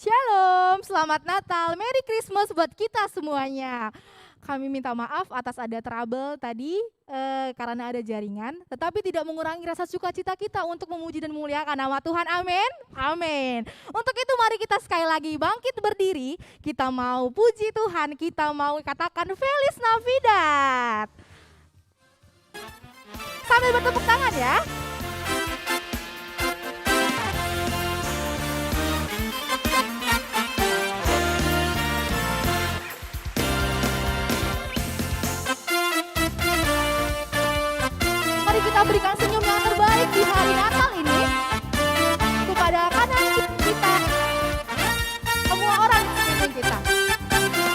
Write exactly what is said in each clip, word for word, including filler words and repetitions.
Shalom, selamat Natal, Merry Christmas buat kita semuanya. Kami minta maaf atas ada trouble tadi, eh, karena ada jaringan, tetapi tidak mengurangi rasa sukacita kita untuk memuji dan memuliakan nama Tuhan. Amin. Amin. Untuk itu, mari kita sekali lagi bangkit berdiri. Kita mau puji Tuhan, kita mau katakan Feliz Navidad. Sambil bertepuk tangan, ya. Mari kita berikan senyum yang terbaik di hari Natal ini kepada kanan kita, semua orang di sekeliling kita.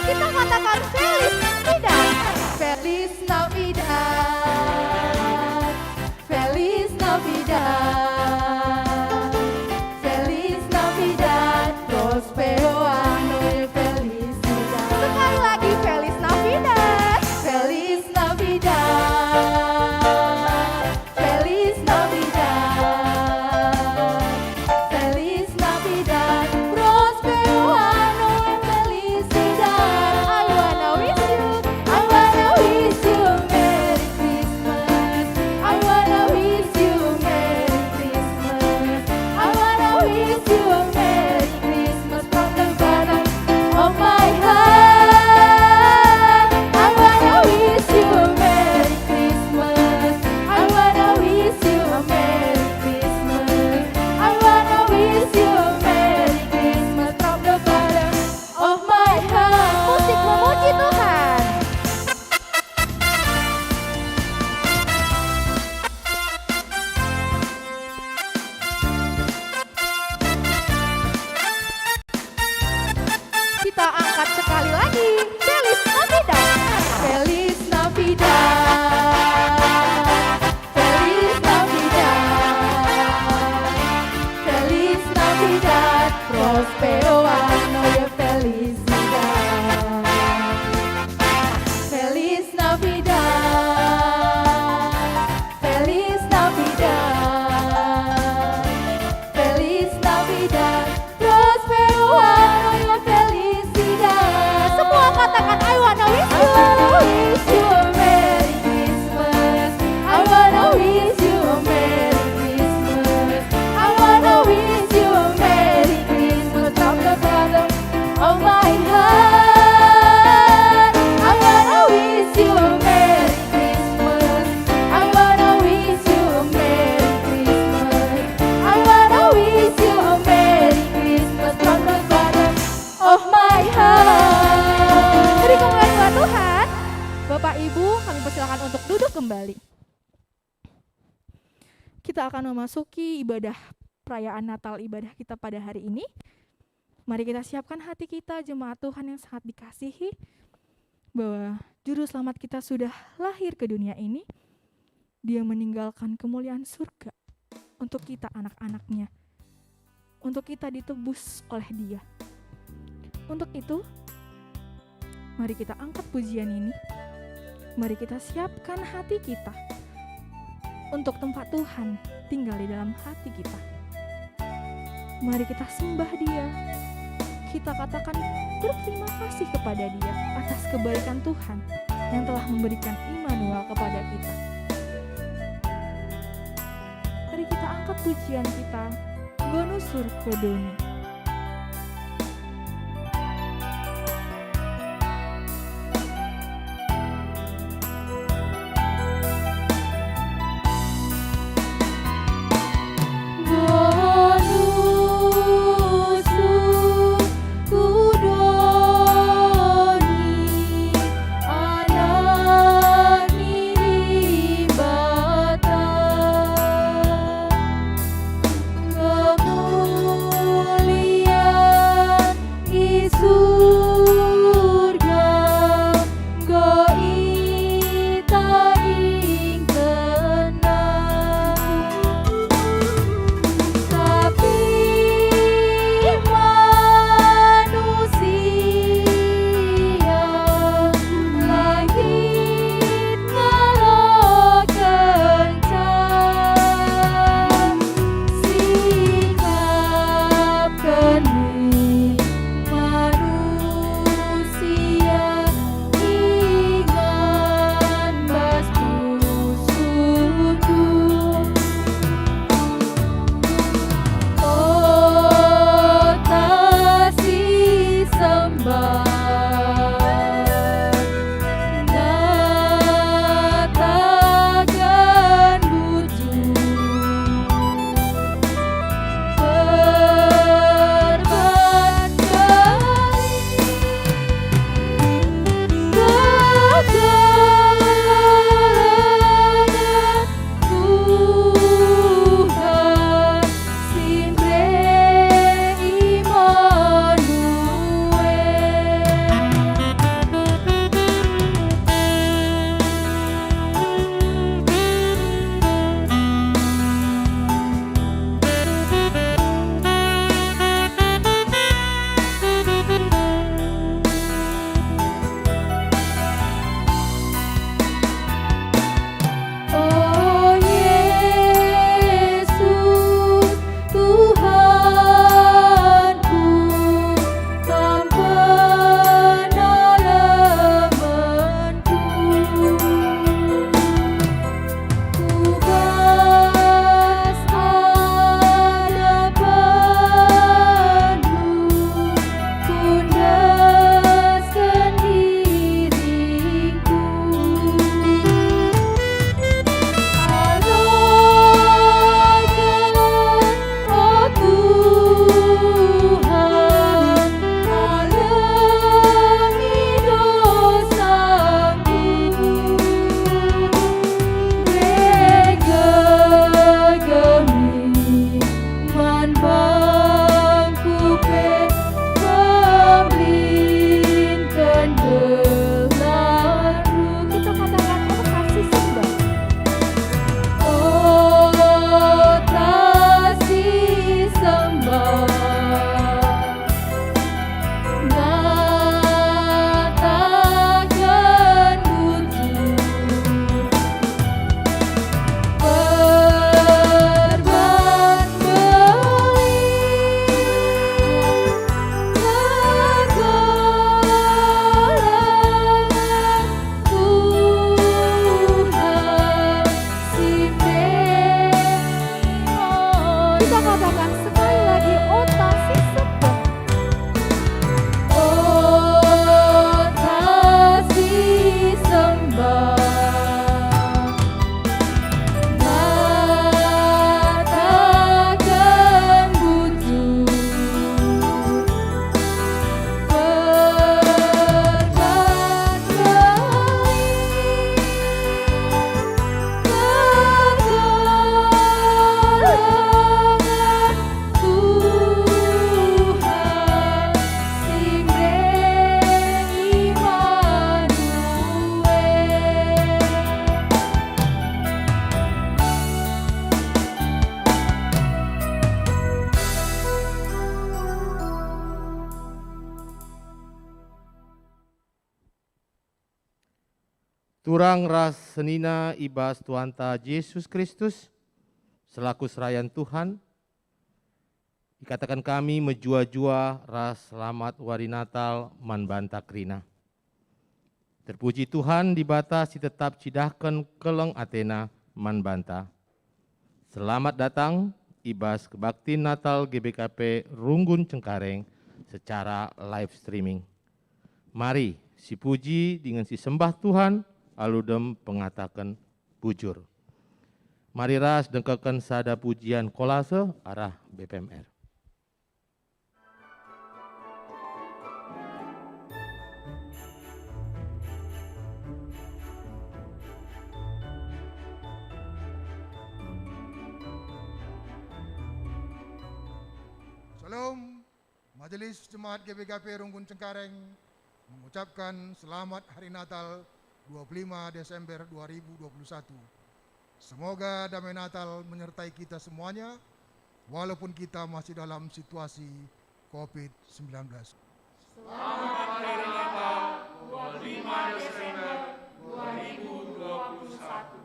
Kita katakan Feliz Navidad. Feliz Navidad. Feliz Navidad. Feliz Navidad. Prospero año y felicidad. Sekali lagi, Feliz Navidad. Feliz Navidad. Feliz Navidad. Feliz Navidad. Prospero año y felicidad. I wanna wish you, I wanna wish you a Merry Christmas. I wanna wish you a Merry Christmas. I wanna wish you a Merry Christmas from the bottom of my heart. I wanna wish you a Merry Christmas. I wanna wish you a Merry Christmas. I wanna wish you a Merry Christmas from the bottom of my heart. Musik memuji Tuhan. Kita angkat sekali lagi. Feliz Navidad. Feliz Navidad. Feliz Navidad. Feliz Navidad. Prospero año y felicidad. Feliz Navidad. Feliz Navidad. Feliz Navidad. Prospero año y felicidad. Semua katakan, I wanna wish you. I wanna wish you a Merry Christmas. I wanna wish you a Merry Christmas. I wanna wish you a Merry Christmas from the bottom of my heart. I wanna wish you a Merry Christmas. I wanna wish you a Merry Christmas. I wanna wish you a Merry Christmas from the bottom of my heart. Beri kemuliaan buat Tuhan. Bapak Ibu, kami persilakan untuk duduk kembali. Kita akan memasuki ibadah perayaan Natal, ibadah kita pada hari ini. Mari kita siapkan hati kita, jemaat Tuhan yang sangat dikasihi, bahwa Juru Selamat kita sudah lahir ke dunia ini. Dia meninggalkan kemuliaan surga untuk kita, anak-anaknya, untuk kita ditebus oleh Dia. Untuk itu, mari kita angkat pujian ini. Mari kita siapkan hati kita untuk tempat Tuhan tinggal di dalam hati kita. Mari kita sembah Dia. Kita katakan berterima kasih kepada Dia atas kebaikan Tuhan yang telah memberikan Immanuel kepada kita. Mari kita angkat pujian kita, Enggo nusur ku doni. Enggo nusur ku doni, Anak ni Dibata. Kemuliaan Turang ras senina i bas Tuhanta Jesus Kristus, selaku serayan Tuhan, ikataken kami mejuah-juah ras selamat Wari Natal man banta kerina. Terpuji Tuhan, Dibata si tetap cidahken keleng ateNa man banta. Selamat datang i bas kebaktin Natal G B K P Runggun Cengkareng secara live streaming. Mari, sipuji dingen sisembah Tuhan alu dem pengataken bujur. Mari ras dengkehken sada pujian kolase arah B P M R. Shalom. Majelis Jemaat G B K P Runggun Cengkareng mengucapkan selamat Hari Natal dua puluh lima Desember dua ribu dua puluh satu. Semoga damai Natal menyertai kita semuanya, walaupun kita masih dalam situasi covid sembilan belas. Selamat Hari Natal dua puluh lima Desember dua ribu dua puluh satu.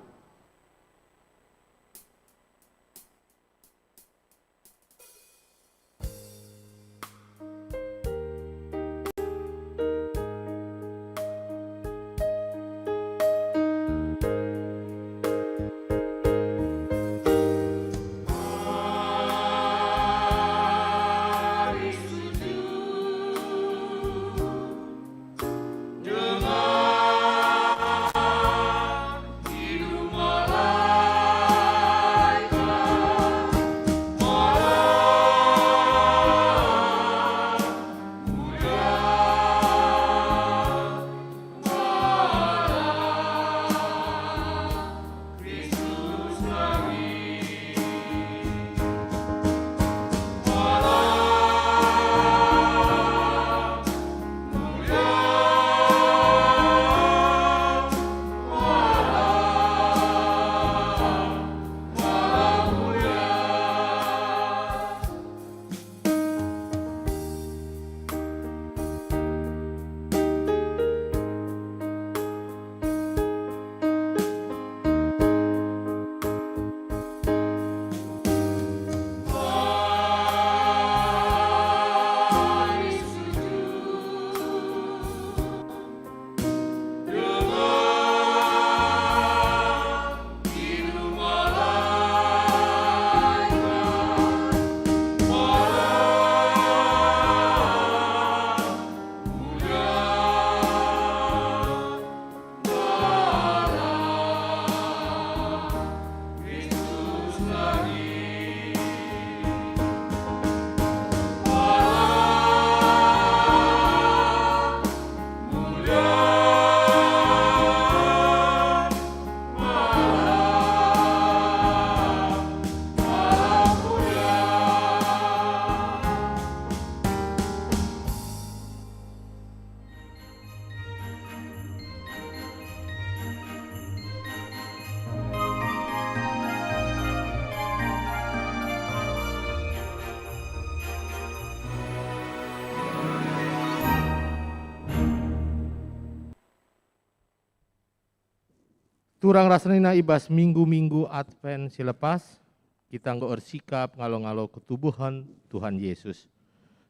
Turang ras senina i bas minggu-minggu Advent si lepas, kita enggo ersikap ngalo-ngalo ketubuhen Tuhan Yesus.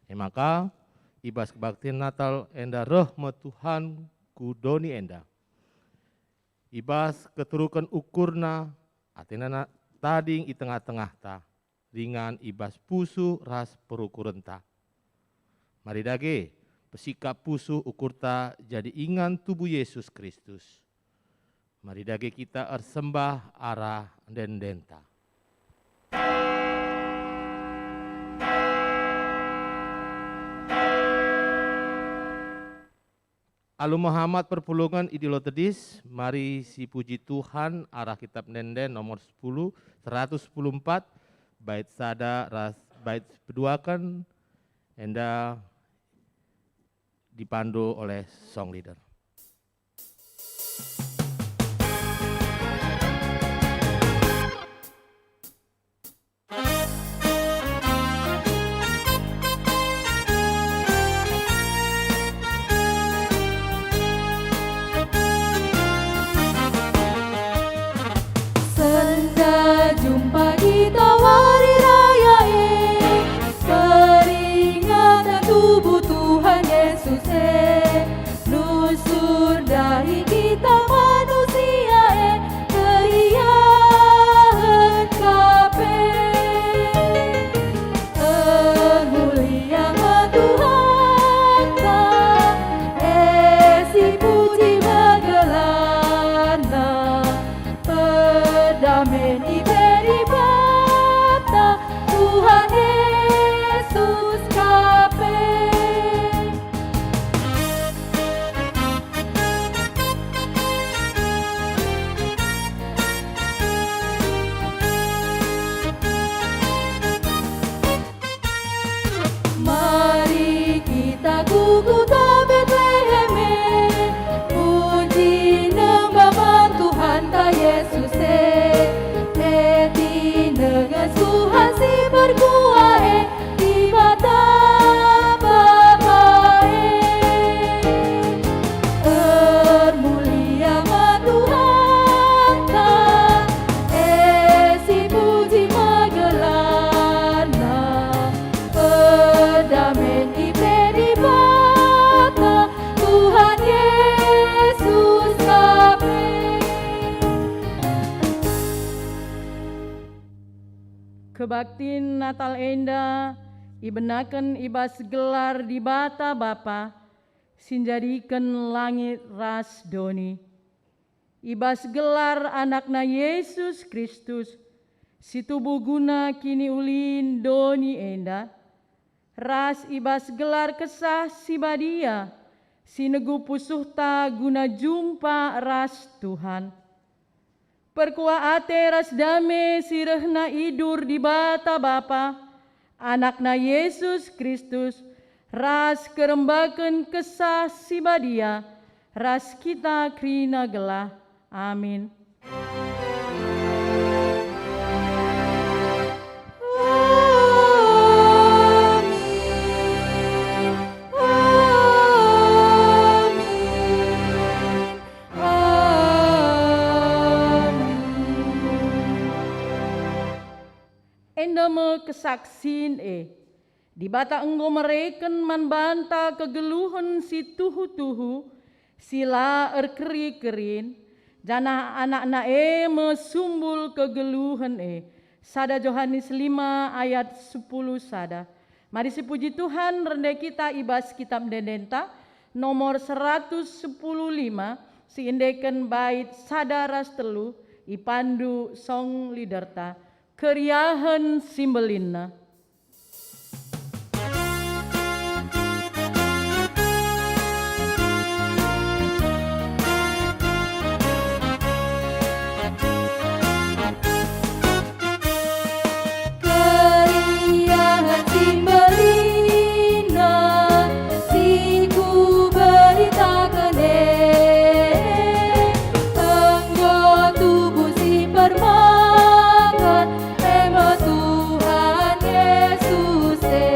E maka, i bas kebaktin Natal enda reh me Tuhan ku doni enda. I bas keturuken ukurNa, ateNa na-, tading i tengah-tengahta, ringan i bas pusuh ras perukurenta. Mari dage, pesikap pusuh ukurta jadi ingan tubuh Yesus Kristus. Mari dage kita ersembah arah ende-endenta. Alu mehamat perpulungen i Dilo Tedis, mari sipuji Tuhan arah Kitab Ende-enden nomor sepuluh, seratus sepuluh empat, bait sada ras bait peduaken, enda dipandu oleh song leader. Dahi kita manusia e keriahen ka pe. Ermulia nge Tuhanta, e sipuji me gelarNa. Perdamen iberi Dibata, Tuhan Yesus ka pe. Mari kita ku kuta Betlehem e, muji nembah man Tuhanta Yesus e. E tindengen Tuhan si perkuah e, Dibata Bapa e. Ermulia nge Tuhanta, e sipuji me gelarNa. Perdamen iberi Dibata, Tuhan Yesus ka pe. Kebaktin Natal enda ibenaken i bas gelar Dibata Bapa, si njadiken langit ras doni. I bas gelar AnakNa Yesus Kristus, si tubuh guna kiniulin doni enda, ras i bas gelar Kesah Si Badia, si negu pusuhta guna jumpa ras Tuhan. Perkuah ate ras dame si rehna idur Dibata Bapa, AnakNa Yesus Kristus, ras kerembaken Kesah Si Badia, ras kita kerina gelah. Amin. Amin. Amin. Amin. Enda me kesaksin e. Dibata enggo mereken man banta kegeluhen si tuhu-tuhu, si la erkeri-kerin, janah AnakNa e me sumbul kegeluhen e. Sada Johanes lima ayat sepuluh sada. Mari sipuji Tuhan, rende kita i bas Kitab Ende-endenta nomor seratus sepuluh lima, si endeken bait sada ras telu, ipandu song leaderta, Keriahen si Mbelinna. Keriahen si mbelinna si kuberitaken e, enggo tubuh si permakan, e me Tuhan Yesus e.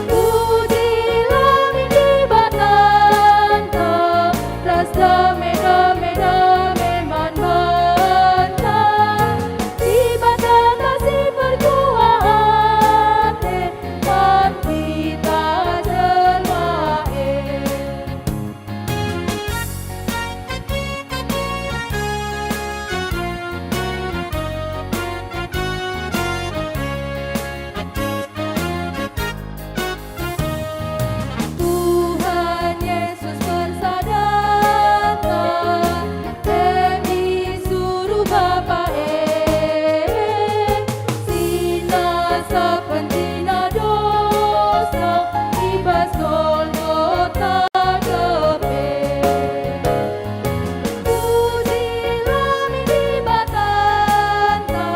Pujilah min Dibatanta, ras dame, dame, dame man banta. Dibatanta si perkuah ate man kita jelma e. Tuhan Yesus persadanta, e isuruh Bapa e, si nasa pentina dosa i bas Golgota dope. Pujilah min Dibatanta,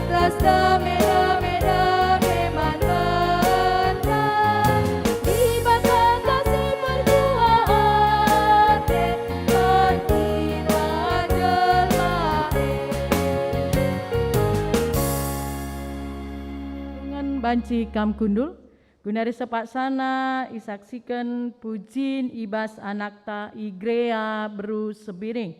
ras dame, dame, dame man banta. Dibatanta si perkuah ate man kita jelma e. Turnga banci kam kundul, guna reh sepaksana isaksiken pujin i bas anakta i Gereja Beru Sembiring.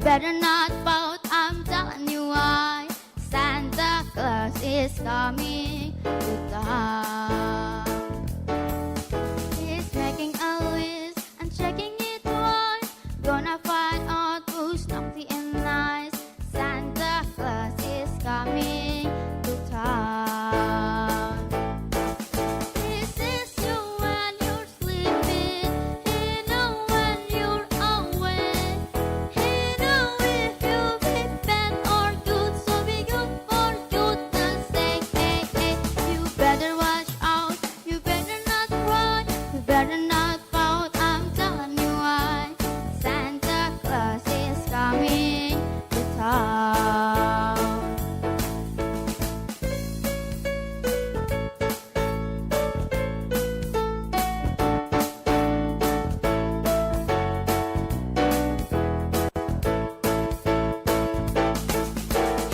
Better not pout, I'm telling you why. Santa Claus is coming to town. He's making a list and checking it twice. Gonna find out who's naughty and nice. Santa Claus is coming to town. He sees you when you're sleeping. He know when you're awake. He know if you'll be bad or good. So be good for goodness sake. Hey, hey, you better watch out. You better not cry. You better not pout. I'm telling you why. Santa Claus is coming to town.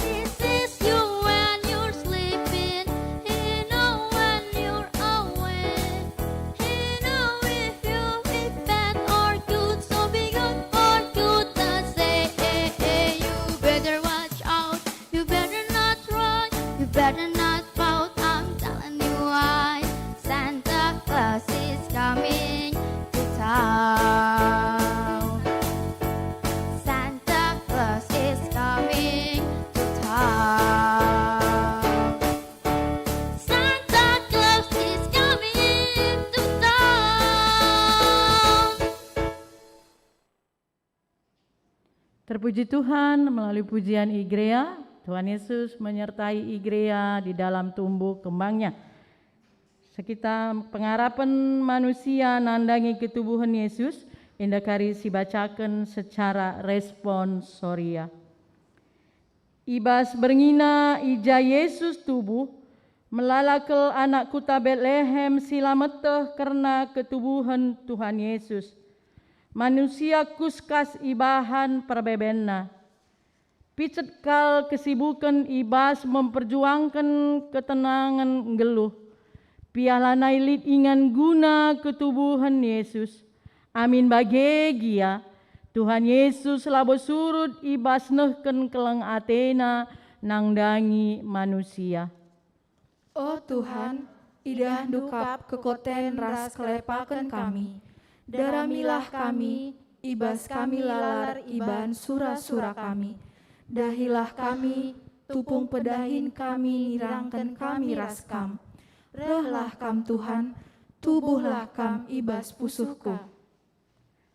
He sees you when you're sleeping. He know when you're awake. He know if you'll be bad or good. So be good for goodness sake. You better watch out. You better not cry. You better not pout. I'm telling you why. Santa Claus is coming to town. Santa Claus is coming to town. Santa Claus is coming to town. Terpuji Tuhan, melalui pujian Igrea, Tuhan Yesus menyertai Igrea di dalam tumbuh kembangnya. Sekitar pengarapen manusia nandangi ketubuhen Yesus, enda kari sibacaken secara responsoria. I bas berngina i ja Yesus tubuh, melala kal anak kuta Betlehem si la meteh kerna ketubuhen Tuhan Yesus. Manusia kuskas ibahan perbebenna. Picet kal kesibuken i bas memperjuangken ketenangen nggeluh. Piah lanai lit ingan guna ketubuhen Yesus. Amin bage gia, Tuhan Yesus labo surut i bas nehken keleng ateNa nandangi manusia. O Tuhan, idahndu kap kekoten ras kelepaken kami. Daramilah kami, i bas kami lalar ibahan sura-sura kami. Dahilah kami, tupung pedahin kami nirangken kami ras Kam. Rehlah Kam, Tuhan, tubuhlah Kam i bas pusuhku.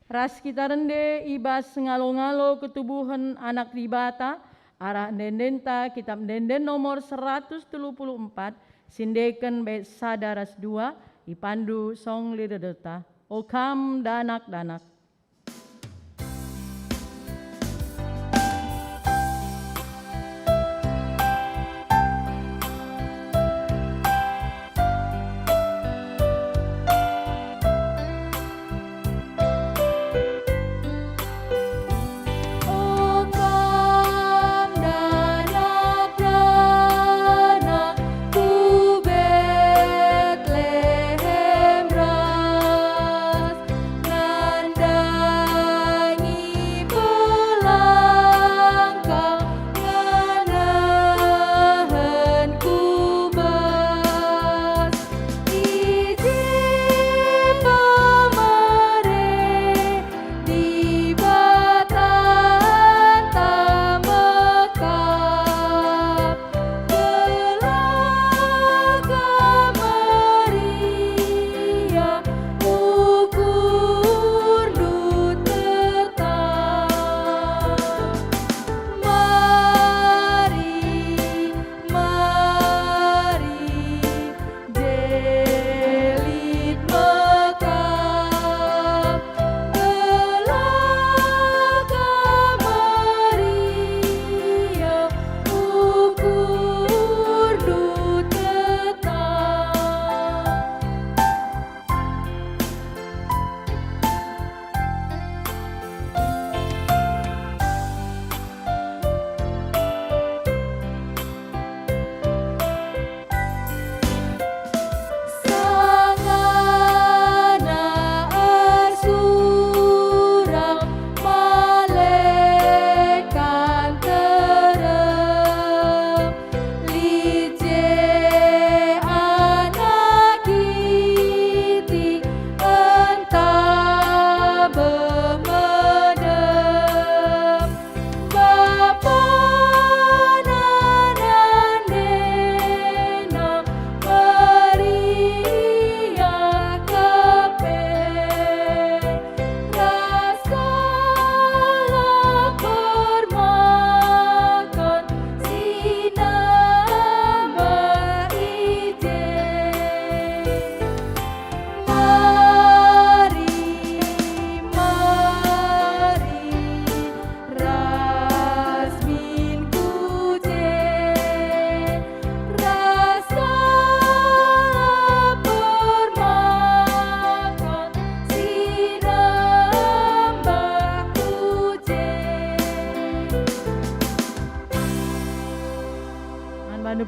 Ras kita rende i bas ngalo-ngalo ketubuhen Anak Dibata, arah ende-endenta Kitab Ende-enden nomor seratus telu puluh empat, si endeken bait sada ras dua, ipandu song liderta. O kam danak-danak.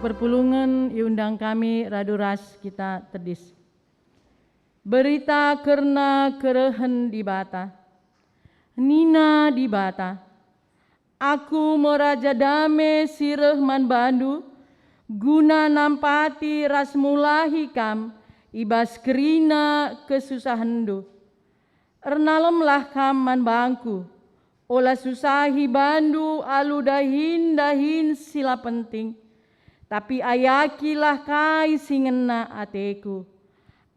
perpulungen iundang kami radu ras kita tedis. Berita kerna kerehen Dibata. Nina Dibata, "Aku me Raja Dame si reh man bandu, guna nampati ras mulahi kam i bas kerina kesusahenndu. Ernalemlah kam man bangKu, ola susahi bandu alu dahin-dahin si la penting, tapi ayakilah kai si ngena ateKu.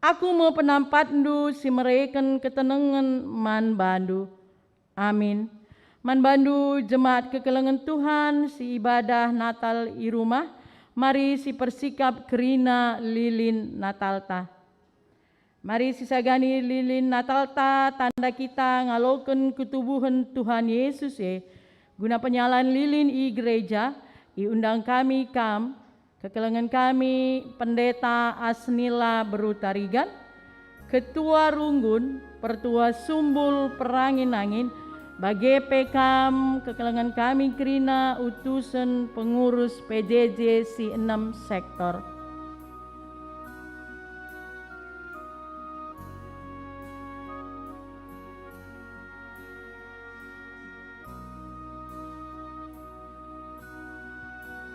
Aku me penampatndu si mereken ketenengen man bandu." Amin. Man bandu jemaat kekelengen Tuhan si ibadah Natal i rumah, mari sipersikap kerina lilin Natalta. Mari sisagani lilin Natalta, tanda kita ngaloken ketubuhen Tuhan Yesus e. Guna penyalan lilin i gereja, iundang kami kam, kekelengen kami, Pendeta Asnila Beru Tarigan, Ketua Runggun, Pertua Sumbul Perangin-angin, bage pe kam, kekelengen kami kerina utusen pengurus P J J si enem sektor.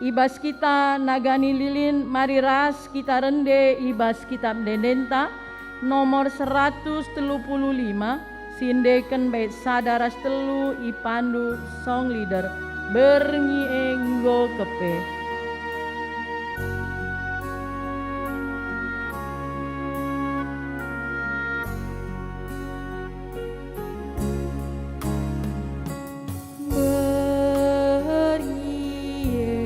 I bas kita nagani lilin, mari ras kita rende i bas Kitab Ende-endenta nomor seratus telu puluh lima, si endeken bait sada ras telu ipandu song leader, "Berngi e enggo kepe." Berngi e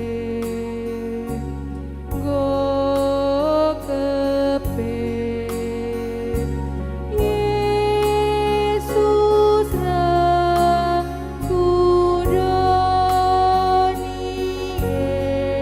enggo kepe, Yesus reh ku doni e.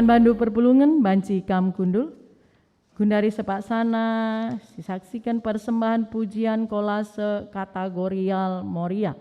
Bandu perpulungen banci kam kundul. Gundari sepaksana sisaksiken persembahen pujian kolase kategorial Moria.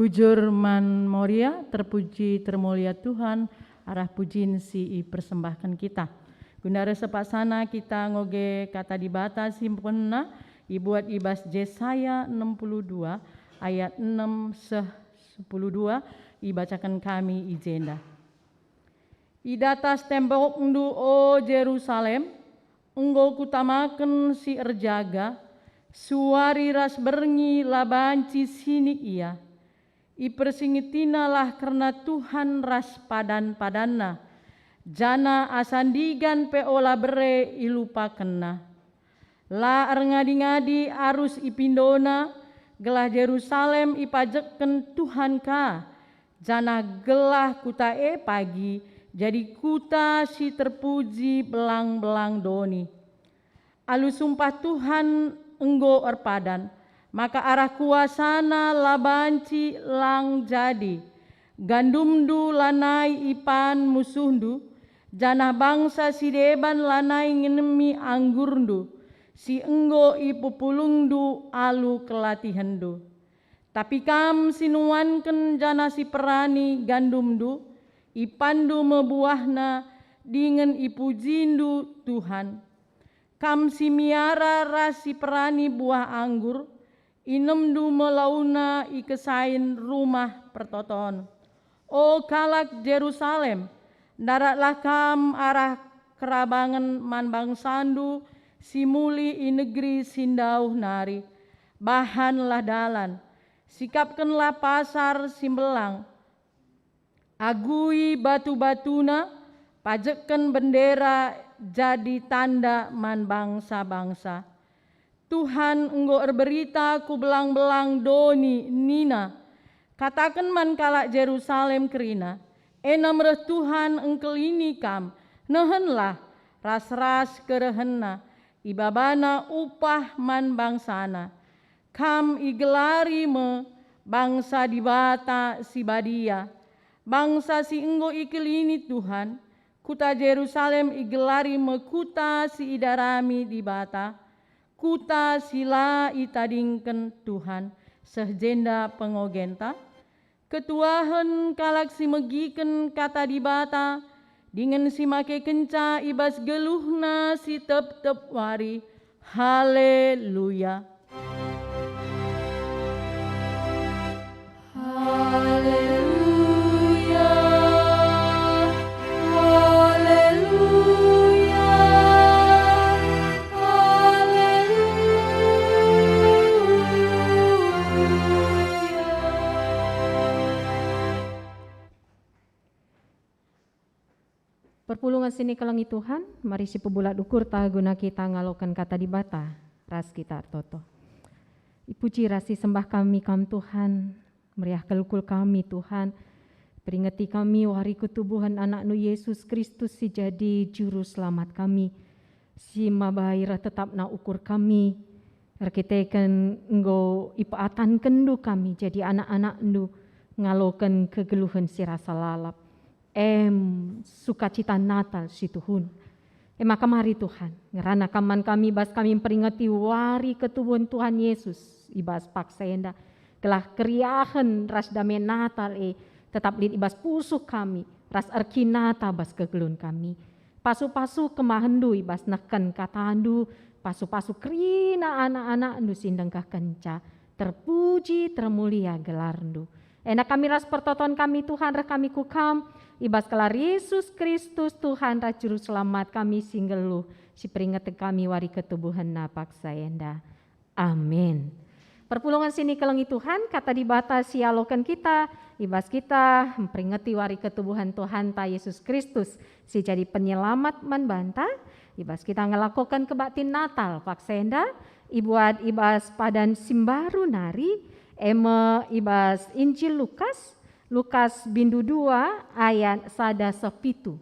Bujur man Moria, terpuji termulia Tuhan, arah pujin si ipersembahken kita. Guna reh sepaksana kita ngoge Kata Dibata si mpena ibuat i bas Jesaya enem puluh dua ayat enem seh sepuluh dua, ibacaken kami i jenda. I datas tembokndu, o Jerusalem, enggo kutamaken si erjaga, suari ras berngi la banci sinik ia. Ipersingitinalah kerna Tuhan ras padan-padanNa, janah asa ndigan pe ola bere ilupakenNa. La erngadi-ngadi arus ipindona, gelah Jerusalem ipajekken Tuhan ka, janah gelah kuta e pagi jadi kuta si terpuji belang-belang doni. Alu sumpah Tuhan enggo erpadan, maka arah kuasaNa la banci lang jadi. Gandumndu lanai ipan musuhndu, janah bangsa si deban lanai ngenemi anggurndu, si enggo ipepulungndu alu kelatihenndu. Tapi kam si nuanken janah si perani gandumndu, ipanndu me buahna, dingen ipujindu Tuhan. Kam si miara ras si perani buah anggur, inemndu me launa i kesain Rumah Pertoton. O kalak Jerusalem, ndaratlah kam arah kerabangen man bangsandu si mulih i negeri si ndauh nari. Bahanlah dalan, sikapkenlah pasar si mbelang, agui batu-batuna, pajekken bendera jadi tanda man bangsa-bangsa. Tuhan enggo erberita ku belang-belang doni nina, "Kataken man kalak Jerusalem kerina, 'Ena me reh Tuhan engkelini kam, nehenlah ras-ras kerehenNa, ibabana upah man bangsaNa.' Kam igelari me bangsa Dibata si badia, bangsa si enggo ikelini Tuhan. Kuta Jerusalem igelari me kuta si idarami Dibata, kuta si la itadingken Tuhan. Seh jenda pengogenta. Ketuahen kalak si megiken Kata Dibata, dingen si makekenca i bas geluhna si tep-tep wari. Haleluya! Haleluya! Haleluya! Haleluya! Perpulungen si nikelengi Tuhan, mari sipebulat ukurta guna kita ngaloken Kata Dibata ras kita ertoto. Ipuji ras isembah kami Kam, Tuhan, meriah kelkul kami, Tuhan. Peringeti kami wari ketubuhen AnakNdu Yesus Kristus si jadi Juru Selamat kami, si mabai reh tetapna ukur kami, erkiteken enggo ipeatankenndu kami jadi anak-anakNdu, ngaloken kegeluhen si rasa lalap, em, sukacita Natal si tuhuna. E maka mari, Tuhan, ngerana Kam man kami bas kami mperingeti wari ketubuhen Tuhan Yesus i bas paksa enda, gelah keriahen ras dame Natal e tetap lit i bas pusuh kami ras erkinata bas kegeluhen kami. Pasu-pasu kemahenNdu i bas nehken kataNdu, pasu-pasu kerina anak-anakNdu si ndengkehkenca. Terpuji, termulia gelarNdu. Enda kami ras pertoton kami, Tuhan, reh kami ku Kam, i bas gelar Yesus Kristus, Tuhan ras Juru Selamat kami si nggeluh, si peringeten kami wari ketubuhenNa paksa enda. Amin. Perpulungen si nikelengi Tuhan, Kata Dibata si ialoken kita, i bas kita mperingeti wari ketubuhen Tuhanta Yesus Kristus, si jadi penyelamat man banta, i bas kita ngelakoken kebaktin Natal paksa enda, ibuat i bas padan si mbaru nari, e me i bas Injil Lukas, Lukas bindu dua ayat sada seh pitu.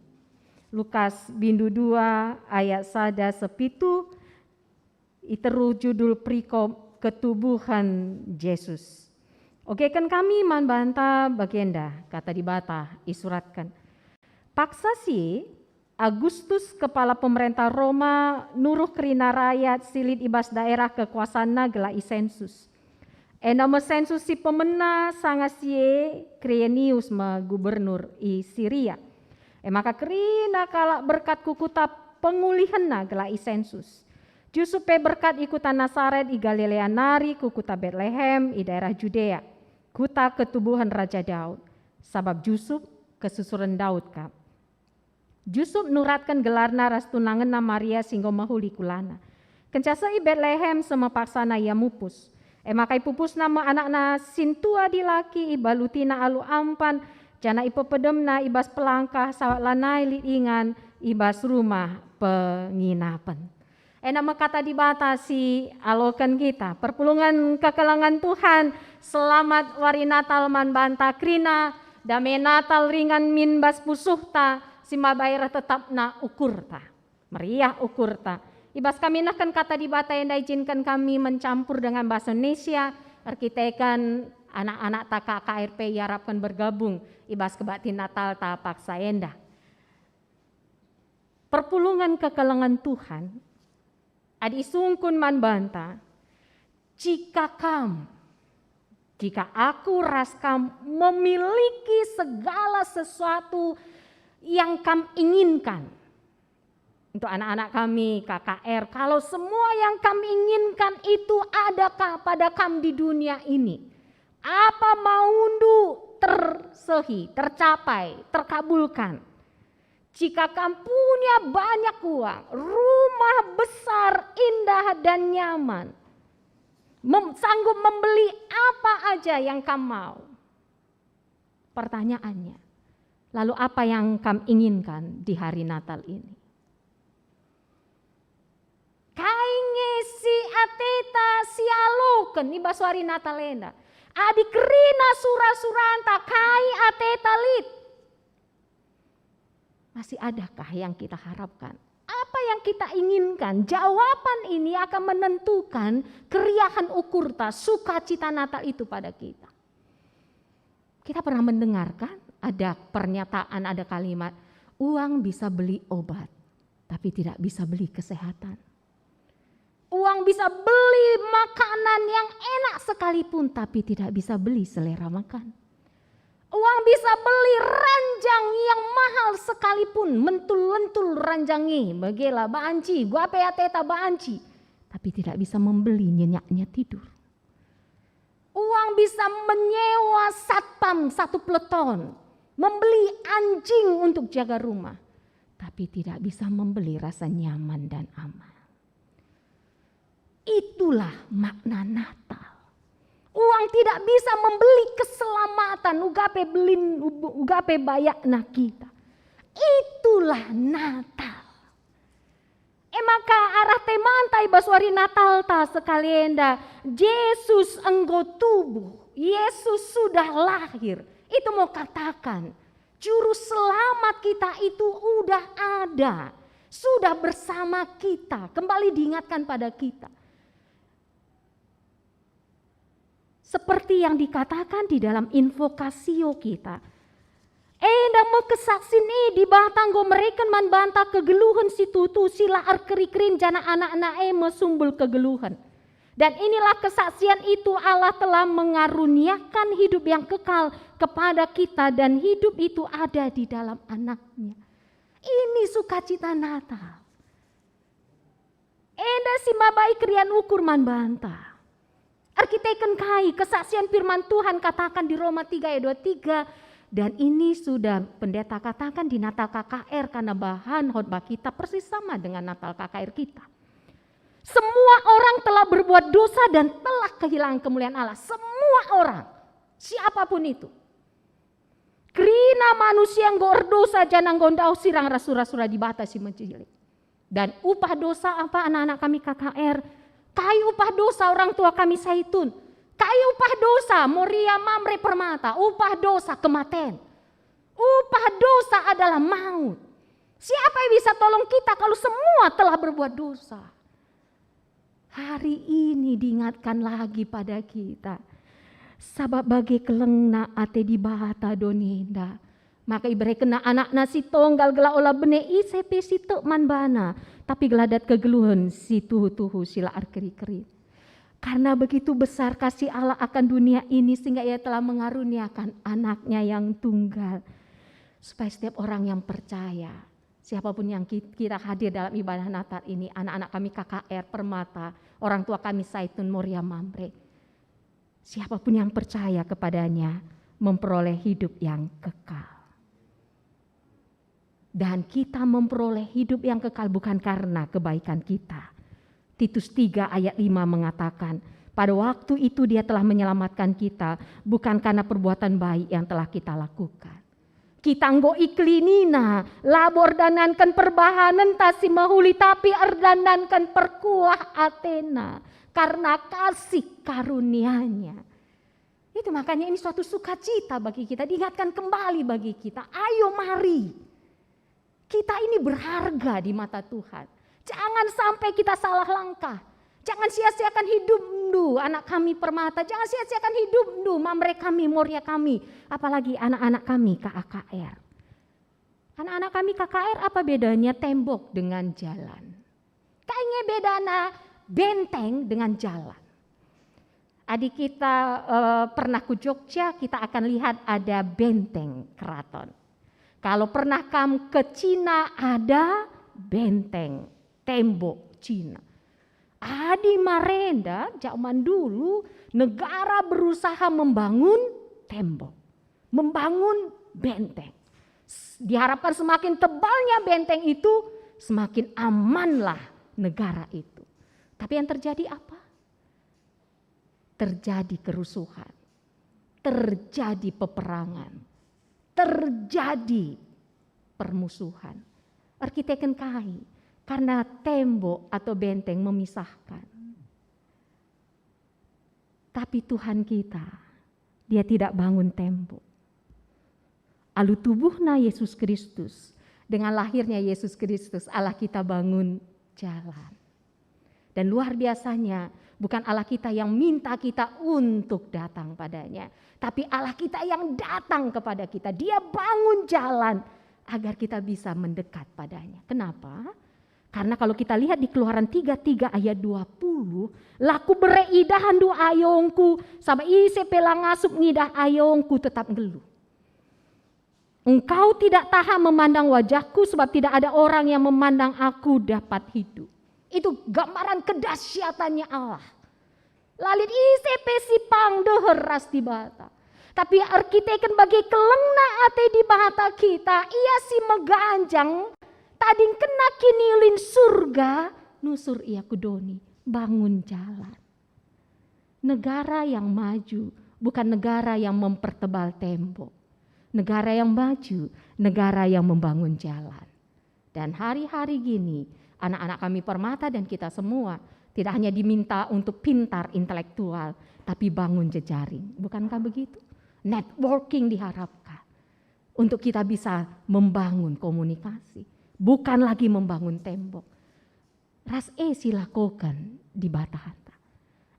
Lukas bindu dua ayat sada seh pitu, iteruh judul perikop Ketubuhen Jesus. Ogeken kami man banta bagenda, Kata Dibata isuratken. Paksa si, Agustus, kepala pemerentah Roma, nuruh kerina rayat si lit i bas daerah kekuasanna gelah isensus. Enda me sensus si pemena sanga si e Kirenius me gubernur i Siria. E maka kerina kalak berkat ku kuta pengulihenna gelah isensus. Jusup pe berkat i kuta Nasaret i Galilea nari ku kuta Betlehem i daerah Judea, kuta ketubuhen Raja Daud, sabap Jusup kesusuren Daud kap. Jusup nuratken gelarna ras tunangenna Maria si enggo mehuli kulana. Kenca seh i Betlehem, seh me paksana ia mupus. E maka ipupusna me anakna sintua dilaki, ibalutina alu ampan, janah ipepedemna i bas pelangkah, sabap lanai lit ingan i bas rumah penginapen. Enda me kata Dibata si aloken kita. Perpulungen kekelengen Tuhan, selamat wari Natal man banta kerina, dame Natal ringan min bas pusuhta, si mabai reh tetapna ukurta. Meriah ukurta. I bas kami nehken kata Dibata enda, ijinken kami mencampur dengan bahasa Indonesia, erkiteken anak-anakta K K R P iarapken bergabung i bas kebaktin Natalta paksa enda. Perpulungen kekelengen Tuhan, adi isungkun man banta, jika kam, jika aku ras kam memiliki segala sesuatu yang kam inginkan, untuk anak-anak kami, K K R, kalau semua yang kam inginkan itu ada ka-, pada kam di dunia ini, apa maundu tersehi, tercapai, terkabulkan. Jika kam punya banyak uang, rumah besar, indah dan nyaman, mem-, sanggup membeli apa aja yang kam mau. Pertanyaannya, lalu apa yang kam inginkan di hari Natal ini? Kai nge si ateta sialoken i bas wari Natal enda? Adi kerina sura-suranta, kai ateta lit? Masih adakah yang kita harapkan? Apa yang kita inginkan? Jawaban ini akan menentukan keriahan ukurta, sukacita Natal itu pada kita. Kita pernah mendengarkan ada pernyataan, ada kalimat, "Uang bisa beli obat, tapi tidak bisa beli kesehatan." Uang bisa beli makanan yang enak sekalipun, tapi tidak bisa beli selera makan. Uang bisa beli ranjang yang mahal sekalipun, mentul-lentul ranjang e, megela banci, guape ateta banci, tapi tidak bisa membeli nyenyaknya tidur. Uang bisa menyewa satpam satu peleton, membeli anjing untuk jaga rumah, tapi tidak bisa membeli rasa nyaman dan aman. Itulah makna Natal. Uang tidak bisa membeli keselamatan, uga pe belin, uga pe bayakna kita. Itulah Natal. E maka arah temanta i bas wari Natalta sekali enda, Jesus enggo tubuh, Jesus sudah lahir. Itu mau katakan, Juru Selamat kita itu udah ada, sudah bersama kita, kembali diingatkan pada kita. Seperti yang dikatakan di dalam invokasio kita, enda me kesaksin e, Dibata enggo mereken man banta kegeluhen si tuhu-tuhu si la erkeri-kerin, janah Anak-Na e me sumbul kegeluhen. Dan inilah kesaksian itu, Allah telah mengaruniakan hidup yang kekal kepada kita, dan hidup itu ada di dalam Anak-Nya. Ini sukacita Natal. Enda si mabai keriahen ukur man banta. Erkiteken kai? Kesaksian firman Tuhan katakan di Roma tiga ayat dua tiga, dan ini sudah pendeta katakan di Natal K K R, karena bahan khotbah kita persis sama dengan Natal K K R kita. Semua orang telah berbuat dosa dan telah kehilangan kemuliaan Allah. Semua orang, siapapun itu. Kerina manusia enggo erdosa janah enggo ndauh sirang ras sura-sura Dibata si mencilih. Dan upah dosa apa, anak-anak kami K K R? Kai upah dosa orang tua kami Saitun? Kai upah dosa Moria Mamre Permata? Upah dosa kematen. Upah dosa adalah maut. Siapa yang bisa tolong kita kalau semua telah berbuat dosa? Hari ini diingatkan lagi pada kita. Sabap bage kelengna ate Dibata doni enda, maka iberekenNa AnakNa si Tonggal gelah ola bene ise pe si tek man baNa, tapi gelah dat kegeluhen si tuhu-tuhu si la erkeri-kerin. Karena begitu besar kasih Allah akan dunia ini, sehingga Ia telah mengaruniakan Anak-Nya yang tunggal, supaya setiap orang yang percaya, siapapun yang ki-, kita hadir dalam ibadah Natal ini, anak-anak kami K K R Permata, orang tua kami Saitun Moria Mamre, siapapun yang percaya kepadanya memperoleh hidup yang kekal. Dan kita memperoleh hidup yang kekal bukan karena kebaikan kita. Titus tiga ayat lima mengatakan, "Pada waktu itu Dia telah menyelamatkan kita, bukan karena perbuatan baik yang telah kita lakukan." Kita enggo iklinina, labo erdandanken perbahanenta si mehuli, tapi erdandanken perkuah atena karena kasih karunia-Nya. Itu makanya ini suatu sukacita bagi kita, diingatkan kembali bagi kita. Ayo mari. Kita ini berharga di mata Tuhan. Jangan sampai kita salah langkah. Jangan sia-siakan hidupndu, anak kami Permata. Jangan sia-siakan hidupndu, Mamre kami, Moria kami. Apalagi anak-anak kami, K A K R. Anak-anak kami K K R, apa bedanya tembok dengan jalan? Kai nge bedana benteng dengan jalan? Adi kita, eh, pernah ku Jogja, kita akan lihat ada benteng keraton. Kalau pernah kam ke Cina, ada benteng, tembok Cina. Adi marenda, zaman dulu, negara berusaha membangun tembok, membangun benteng. S-, diharapkan semakin tebalnya benteng itu, semakin amanlah negara itu. Tapi yang terjadi apa? Terjadi kerusuhan, terjadi peperangan, terjadi permusuhan. Erkiteken kai? Karena tembok atau benteng memisahkan. Tapi Tuhan kita, Dia tidak bangun tembok. Alu tubuhna Yesus Kristus, dengan lahirnya Yesus Kristus, Allah kita bangun jalan. Dan luar biasanya, bukan Allah kita yang minta kita untuk datang pada-Nya, tapi Allah kita yang datang kepada kita. Dia bangun jalan agar kita bisa mendekat pada-Nya. Kenapa? Karena kalau kita lihat di Keluaran tiga tiga ayat dua puluh, "La Kubere idahenndu ayongKu, sabap ise pe la ngasup ngidah ayongKu tetap nggeluh. Engkau tidak tahan memandang wajahKu, sebab tidak ada orang yang memandang Aku dapat hidup." Itu gambaran kedahsyatannya Allah. La lit ise pe si pang deher ras Dibata. Tapi erkiteken bage kelengna ate Dibata kita, Ia si meganjang, tadingkenna kinilin Surga, nusur Ia ku doni, bangun jalan. Negara yang maju bukan negara yang mempertebal tembok. Negara yang maju, negara yang membangun jalan. Dan hari-hari gini, anak-anak kami Permata dan kita semua tidak hanya diminta untuk pintar intelektual, tapi bangun jejaring. Bukankah begitu? Networking diharapkan untuk kita bisa membangun komunikasi, bukan lagi membangun tembok. Ras e si lakoken Dibatanta.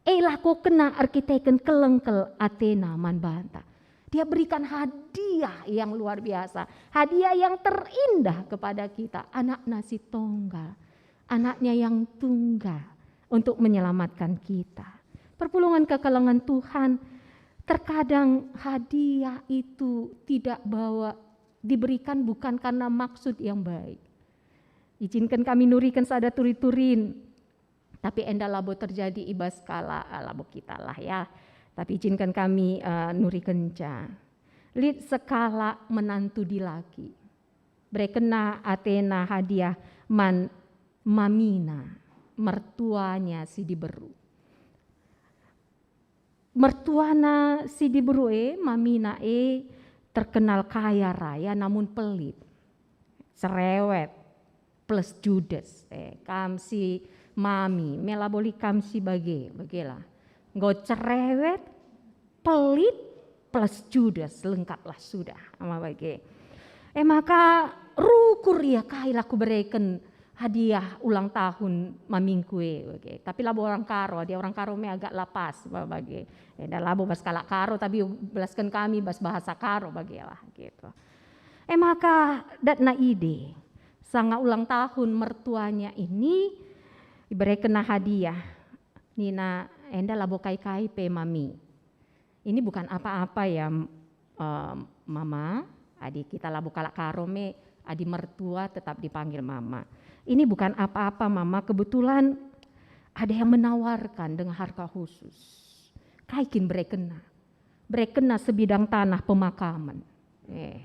E lakokenna erkiteken kelengkel atena man banta. Dia berikan hadiah yang luar biasa, hadiah yang terindah kepada kita, Anaknya si tonggal, Anaknya yang tunggal untuk menyelamatkan kita. Perpulungen kekelengen Tuhan, terkadang hadiah itu tidak bawa, diberikan bukan karena maksud yang baik. Ijinken kami nuriken sada turi-turin, tapi enda labo terjadi i bas kala, ah, labo kita lah ya. Tapi ijinken kami, eh, nurikenca. Lit sekalak menantu dilaki. Berekenna atena hadiah man mamina, mertuanya si diberu. Mertuana si diberu e, mamina e, terkenal kaya raya namun pelit. Cerewet plus judes. Eh, kam si mami, me labo lit kam si bage, bagela. Enggo cerewet, pelit, plus judes, lengkaplah sudah, ama bage. E maka rukur ia, "Kai la kubereken hadiah ulang tahun mamingku e," bage. Tapi labo orang Karo, dia orang Karo me agak lapas, ba-, bage. Enda labo bas kalak Karo, tapi belasken kami bas bahasa Karo, bagelah, gitu. E maka datna ide, sanga ulang tahun mertuanya ini, iberekenna hadiah. Nina, enda labo kai-kai pe mami. Ini bukan apa-apa ya, m-, eh, Mama, adi kita labo kalak Karo me, adi mertua tetap dipanggil Mama. Ini bukan apa-apa Mama, kebetulan ada yang menawarkan dengan harga khusus. Kai kin berekenna? Berekenna sebidang tanah pemakaman. Eh.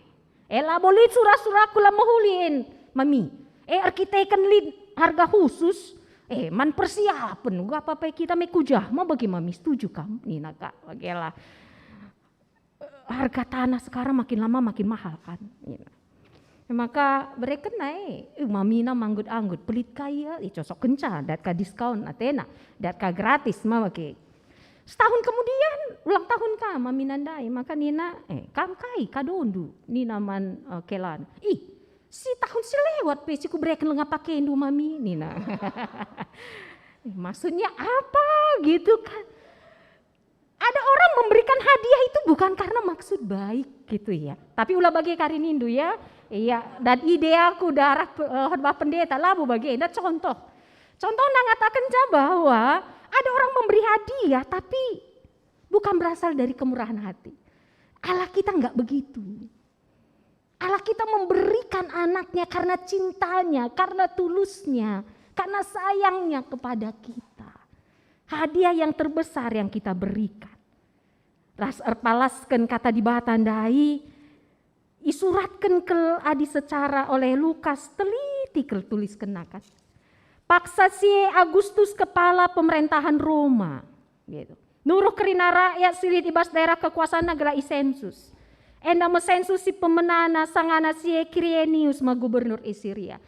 Eh, labo lit sura-suraku la mehuli en, mami. Eh, erkiteken lit harga khusus. Eh, man persiapen, uga apa pe kita me kujah, ma bagi mami setuju kam, nina kak, bagela. Eh, harga tanah sekarang makin lama makin mahal kan, nina. Maka berekenna, eh, eh, mamina manggut-anggut, pelit kai ya, eh, cosok kenca, dat ka diskon, atena, dat ka gratis, ma bagi. Setahun kemudian, ulang tahun ka, mamina ndai, maka nina, eh, kam kai, kadondu, nina man, eh, kelan. Ih, si tahun si lewat pe si kubereken lenga pakendu, mami, nina. Eh, maksudnya apa gitu kan? Ada orang memberikan hadiah itu bukan karena maksud baik gitu ya. Tapi ula bage kari nindu ya. Iya, dan ide aku darah pe-, eh, khotbah pendeta, labo bage, enda contoh. Contohna ngatakenca bahwa ada orang memberi hadiah tapi bukan berasal dari kemurahan hati. Allah kita nggak begitu. Allah kita memberikan anaknya karena cintanya, karena tulusnya, karena sayangnya kepada kita. Hadiah yang terbesar yang kita berikan. Ras erpalasken kata Dibata ndai, isuratken kel adi secara oleh Lukas, teliti kel tuliskenna kan. Paksa si e Agustus kepala pemerintahan Roma, gitu. Nuruh kerina rakyat si lit i bas daerah kekuasanna gelah isensus. Enda me sensus si pemenana, sangana si e Kirenius me gubernur i Siria.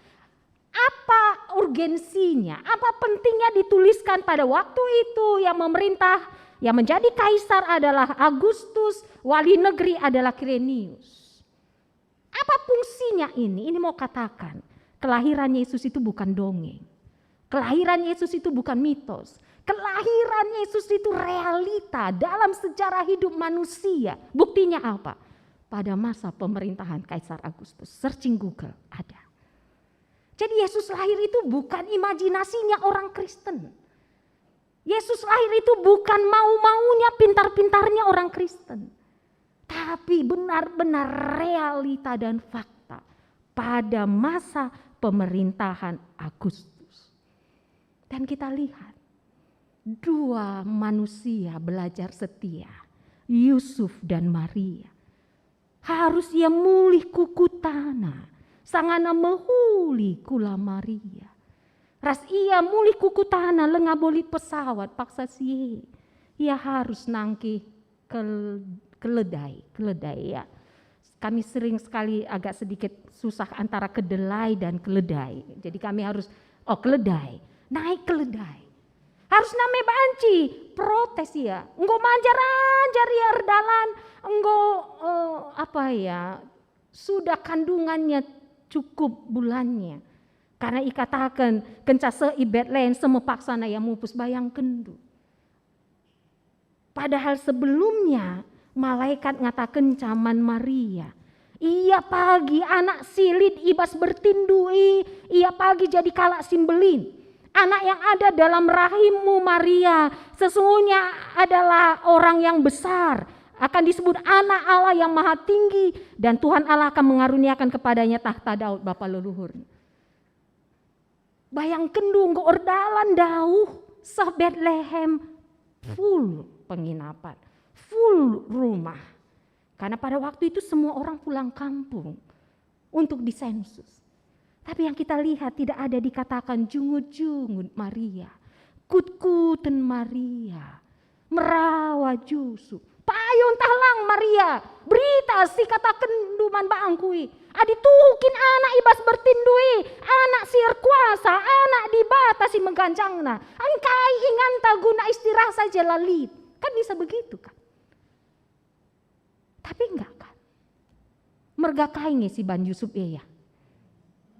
Apa urgensinya? Apa pentingnya dituliskan pada waktu itu yang memerintah, yang menjadi kaisar adalah Agustus, wali negeri adalah Kirenius? Apa fungsinya ini? Ini mau katakan, kelahiran Yesus itu bukan dongeng. Kelahiran Yesus itu bukan mitos. Kelahiran Yesus itu realita dalam sejarah hidup manusia. Buktinya apa? Pada masa pemerintahan Kaisar Agustus. Searching Google, ada. Jadi Yesus lahir itu bukan imajinasinya orang Kristen. Yesus lahir itu bukan mau-maunya, pintar-pintarnya orang Kristen. Tapi benar-benar realita dan fakta pada masa pemerintahan Agustus. Dan kita lihat, dua manusia belajar setia, Yusuf dan Maria. Harus ia mulih ku kutana, sangana mehuli kula Maria. Ras ia mulih ku kutana, lenga bo lit pesawat, paksa si e. Ia harus nangkih kel-, keledai, keledai ya. Kami sering sekali agak sedikit susah antara kedelai dan keledai. Jadi kami harus, oh, keledai, naik keledai. Harus name banci, protes ia. Enggo manjar-anjar ia erdalan, enggo, eh, apa ya, sudah kandungannya cukup bulannya. Karena ikataken, kenca seh i Betlehem, seh me paksana ia mupus, bayangkenndu. Padahal sebelumnya malaikat ngatakenca man Maria, "Ia pagi anak si lit i bas bertinndu i, ia pagi jadi kalak si mbelin. Anak yang ada dalam rahimmu, Maria, sesungguhnya adalah orang yang besar, akan disebut Anak Allah yang Maha Tinggi, dan Tuhan Allah akan mengaruniakan kepadanya tahta Daud bapa leluhurna." Bayangkenndu enggo erdalan dauh seh Betlehem, full penginapan, full rumah. Karena pada waktu itu semua orang pulang kampung untuk disensus. Tapi yang kita lihat tidak ada dikatakan jungut-jungut Maria, kutkuten Maria, merawa Yusuf. Payo ntah lang Maria, berita si katakenndu man bangku i. Adi tuhu kin anak i bas bertinndu i, anak si erkuasa, anak Dibata si meganjangna, engkai inganta guna istirahat saja la lit? Kan bisa begitu kan? Tapi enggak kan? Merga kai nge si ban Yusuf e ya?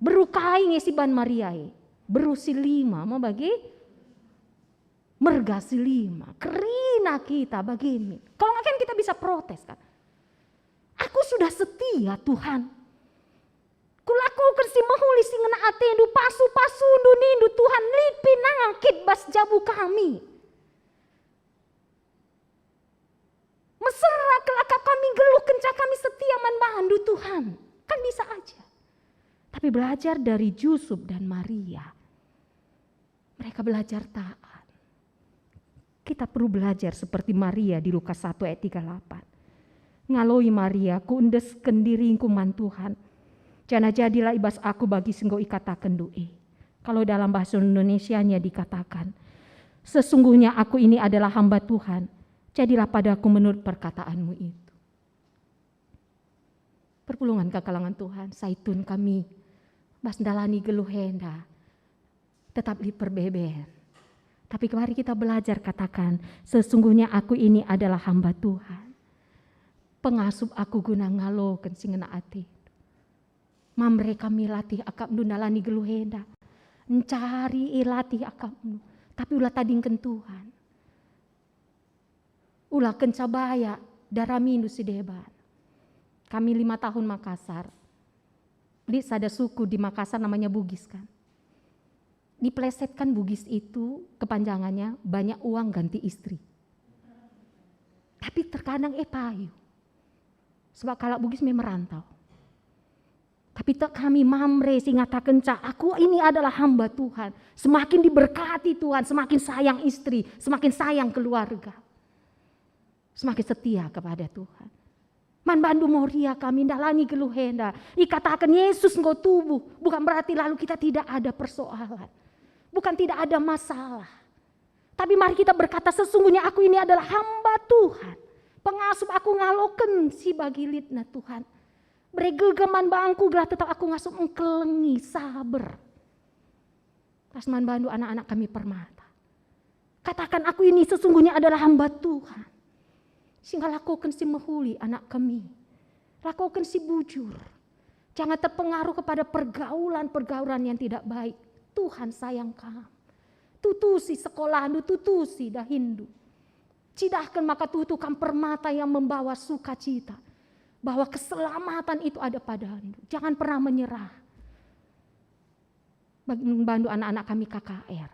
Beru kai nge si ban Maria e? Beru si lima me bage? Merga si lima, kerina kita bage min. Kalau nggak kan kita bisa protes kan? Aku sudah setia, Tuhan. Kulakoken si mehuli si ngena atendu, pasu-pasundu nindu, Tuhan, lit penakit bas jabu kami. Mesera kelakap kami nggeluh kenca kami setia man bandu, Tuhan. Kan bisa aja. Tapi belajar dari Jusup dan Maria. Mereka belajar taat. Kita perlu belajar seperti Maria di Lukas satu ayat tiga delapan. Ngaloi Maria, "Kuendesken diringku man Tuhan. Janah jadilah i bas aku bagi si enggo ikatakenndu e." Kalau dalam bahasa Indonesianya dikatakan, "Sesungguhnya aku ini adalah hamba Tuhan. Jadilah padaku menurut perkataanmu itu." Perpulungen kekelengen Tuhan, saitun kami bas ndalani geluh enda tetap lit perbeben. Tapi mari kita belajar katakan, "Sesungguhnya aku ini adalah hamba Tuhan. Pengasup aku guna ngaloken si ngena ate." Mamre kami latih akapndu ndalani geluh enda. Encari ilatih akapndu, tapi ula tadingken Tuhan. Ula kenca bayak daramindu si deban. Kami lima tahun Makassar. Lit sada suku di Makassar namanya Bugis, kan. Dipelesetkan Bugis itu kepanjangannya banyak uang ganti istri. Tapi terkadang eh payu. Sebab kalak Bugis memang merantau. Tapi tek kami Mamre si ngatakenca, "Aku ini adalah hamba Tuhan." Semakin diberkati Tuhan, semakin sayang istri, semakin sayang keluarga. Semakin setia kepada Tuhan. Man bandu Moria kami ndalani geluh enda. Ikataken Yesus enggo tubuh, bukan berarti lalu kita tidak ada persoalan. Bukan tidak ada masalah. Tapi mari kita berkata, "Sesungguhnya aku ini adalah hamba Tuhan. Pengasup aku ngaloken si bagi litna Tuhan. Bere gegeh man bangku gelah tetap aku ngasup engkelengi, saber." Ras man bandu anak-anak kami permata. Katakan, "Aku ini sesungguhnya adalah hamba Tuhan. Si ngelakoken si mehuli anak kami. Lakoken si bujur. Jangan terpengaruh kepada pergaulan-pergaulan yang tidak baik. Tuhan sayang kam. Tutusi sekolahndu, tutusi dahinndu. Cidahken maka tuhu kam permata yang membawa sukacita. Bahwa keselamatan itu ada padandu. Jangan pernah menyerah." Bagi bandu anak-anak kami K K R.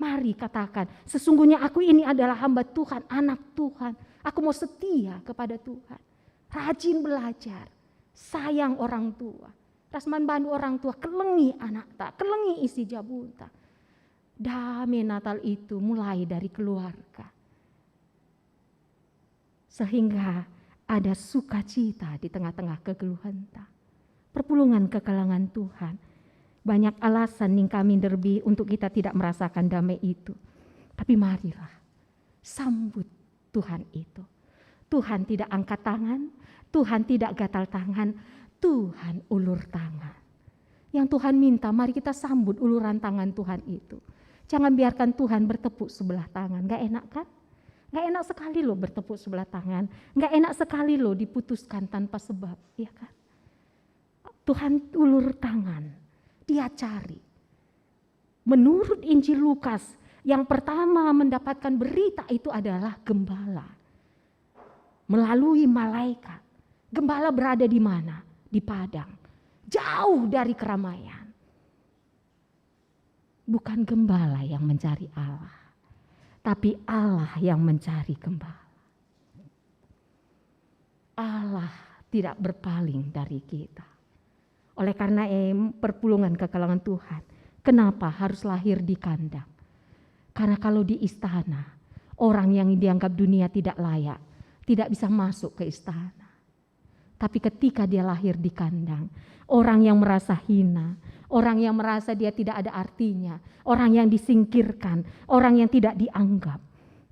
Mari katakan, "Sesungguhnya aku ini adalah hamba Tuhan, anak Tuhan. Aku mau setia kepada Tuhan. Rajin belajar, sayang orang tua. Ras man bandu orang tua, kelengi anakta, kelengi isi jabunta." Dame Natal itu mulai dari keluarga. Sehingga ada sukacita di tengah-tengah kegeluhenta. Perpulungen kekelengen Tuhan. Banyak alasan ning kami nderbi untuk kita tidak merasakan damai itu. Tapi marilah, sambut Tuhan itu. Tuhan tidak angkat tangan, Tuhan tidak gatal tangan, Tuhan ulur tangan. Yang Tuhan minta, mari kita sambut uluran tangan Tuhan itu. Jangan biarkan Tuhan bertepuk sebelah tangan. Nggak enak, kan? Nggak enak sekali loh bertepuk sebelah tangan. Nggak enak sekali loh diputuskan tanpa sebab, ya kan? Tuhan ulur tangan, Dia cari. Menurut Injil Lukas, yang pertama mendapatkan berita itu adalah gembala. Melalui malaikat. Gembala berada di mana? Di padang. Jauh dari keramaian. Bukan gembala yang mencari Allah, tapi Allah yang mencari gembala. Allah tidak berpaling dari kita. Oleh karena em, perpulungen kekelengen Tuhan, kenapa harus lahir di kandang? Karena kalau di istana, orang yang dianggap dunia tidak layak, tidak bisa masuk ke istana. Tapi ketika dia lahir di kandang, orang yang merasa hina, orang yang merasa dia tidak ada artinya, orang yang disingkirkan, orang yang tidak dianggap.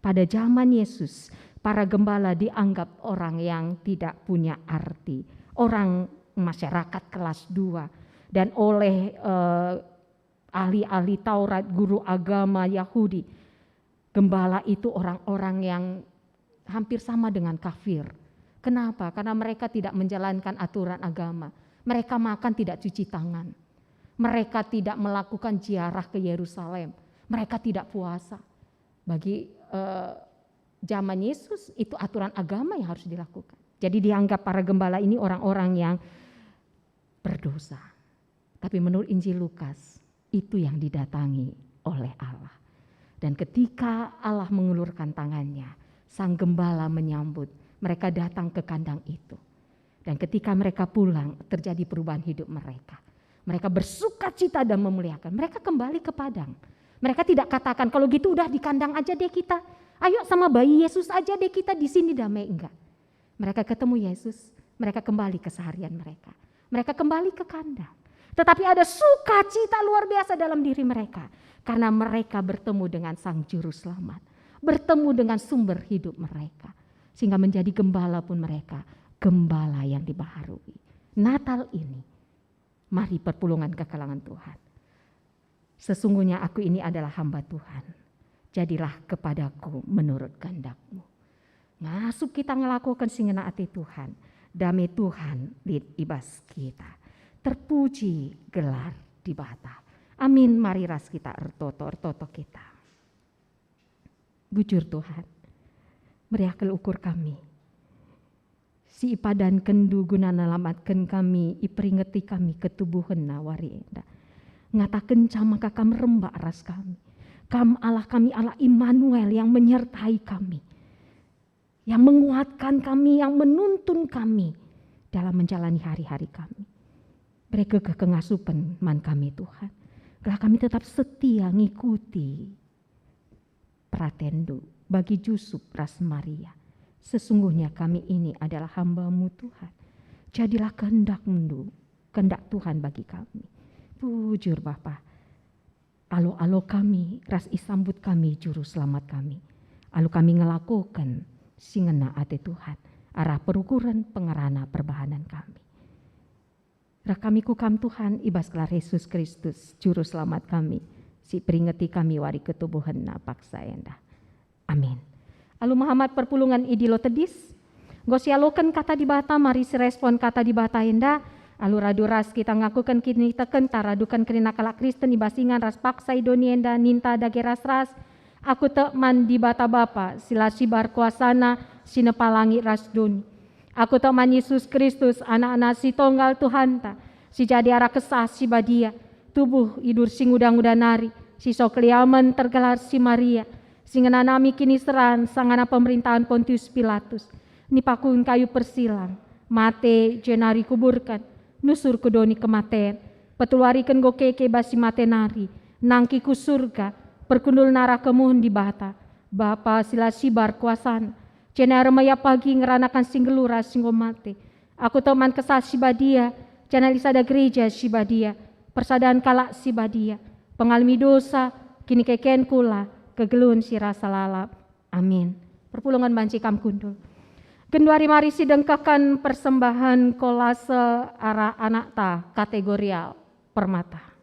Pada zaman Yesus, para gembala dianggap orang yang tidak punya arti, orang masyarakat kelas dua, dan oleh, eh, ahli-ahli Taurat, guru agama Yahudi, gembala itu orang-orang yang hampir sama dengan kafir. Kenapa? Karena mereka tidak menjalankan aturan agama. Mereka makan tidak cuci tangan. Mereka tidak melakukan ziarah ke Yerusalem. Mereka tidak puasa. Bagi, eh, zaman Yesus, itu aturan agama yang harus dilakukan. Jadi dianggap para gembala ini orang-orang yang berdosa. Tapi menurut Injil Lukas, itu yang didatangi oleh Allah. Dan ketika Allah mengulurkan tangannya, sang gembala menyambut, Mereka datang ke kandang itu. Dan ketika mereka pulang, terjadi perubahan hidup mereka. Mereka bersukacita dan memuliakan. Mereka kembali ke padang. Mereka tidak katakan, "Kalau gitu udah di kandang aja deh kita. Ayo sama bayi Yesus aja deh kita di sini damai." Enggak. Mereka ketemu Yesus, mereka kembali ke seharian mereka. Mereka kembali ke kandang. Tetapi ada sukacita luar biasa dalam diri mereka. Karena mereka bertemu dengan Sang Juru Selamat. Bertemu dengan sumber hidup mereka. Sehingga menjadi gembala pun mereka, gembala yang dibaharui. Natal ini, mari perpulungan kekelengen Tuhan. "Sesungguhnya aku ini adalah hamba Tuhan. Jadilah kepadaku menurut kehendak-Mu." Ngasup kita ngelakoken si ngena ate Tuhan. Dame Tuhan lit i bas kita. Terpuji gelar Dibata. Amin. Mari ras kita ertoto, ertoto kita. Bujur Tuhan, meriah kal ukur kami. Si ipadankenNdu guna nelamatken kami, iperingeti kami ketubuhenna wari enda. Ngatakenca maka Kam rembak ras kami. Kam Allah kami, Allah Immanuel yang menyertai kami, yang menguatkan kami, yang menuntun kami dalam menjalani hari-hari kami. Bere kekengasupen man kami, Tuhan, gelah kami tetap setia ngikuti peratenNdu bagi Jusup ras Maria. Sesungguhnya kami ini adalah hamba-Mu, Tuhan. Jadilah kehendak-Mu, kehendak Tuhan bagi kami. Bujur, Bapa, alo-alo kami ras isambut kami Juru Selamat kami. Alu kami ngelakoken si ngena ate Tuhan, arah perukuren pengerana perbahanen kami. Reh kami ku Kam, Tuhan, i bas gelar Yesus Kristus, Juru Selamat kami, si peringeti kami wari ketubuhenNa paksa enda. Amin. Alu mehamat perpulungen idilo tedis, enggo sialoken Kata Dibata, mari sirespon Kata Dibata enda. Alu radu ras kita ngakuken kinitekenta, raduken kerina kalak Kristen i bas ingan ras paksa i doni enda, ninta dage ras-ras, "Aku tek man Dibata Bapa, si la sibar kuasaNa, si nepa langit ras doni. Aku tek man Yesus Kristus, AnakNa si Tonggal Tuhanta, si jadi arah Kesah Si Badia, tubuh idur si nguda-nguda nari, si so keliamen tergelar si Maria, si ngenanami kiniseran sangana pemerintahen Pontius Pilatus, nipakuken kayu persilang, mate, jenari kuburken, nusur ku doni kematen, peteluariken enggo keke bas si mate nari, nangki ku Surga, perkundul narah kemuhen Dibata, Bapa si la sibar kuasaNa, jenari maya pagi ngeranaken si nggeluh ras si enggo mate. Aku tek man Kesah Si Badia, janah lit sada gereja si badia, persadan kalak si badia, pengalemi dosa, kinikeken kula, kegeluhen si rasa lalap." Amin. Perpulungen banci kam kundul. Genduari mari sidengkehken persembahen kolase arah anakta kategorial Permata.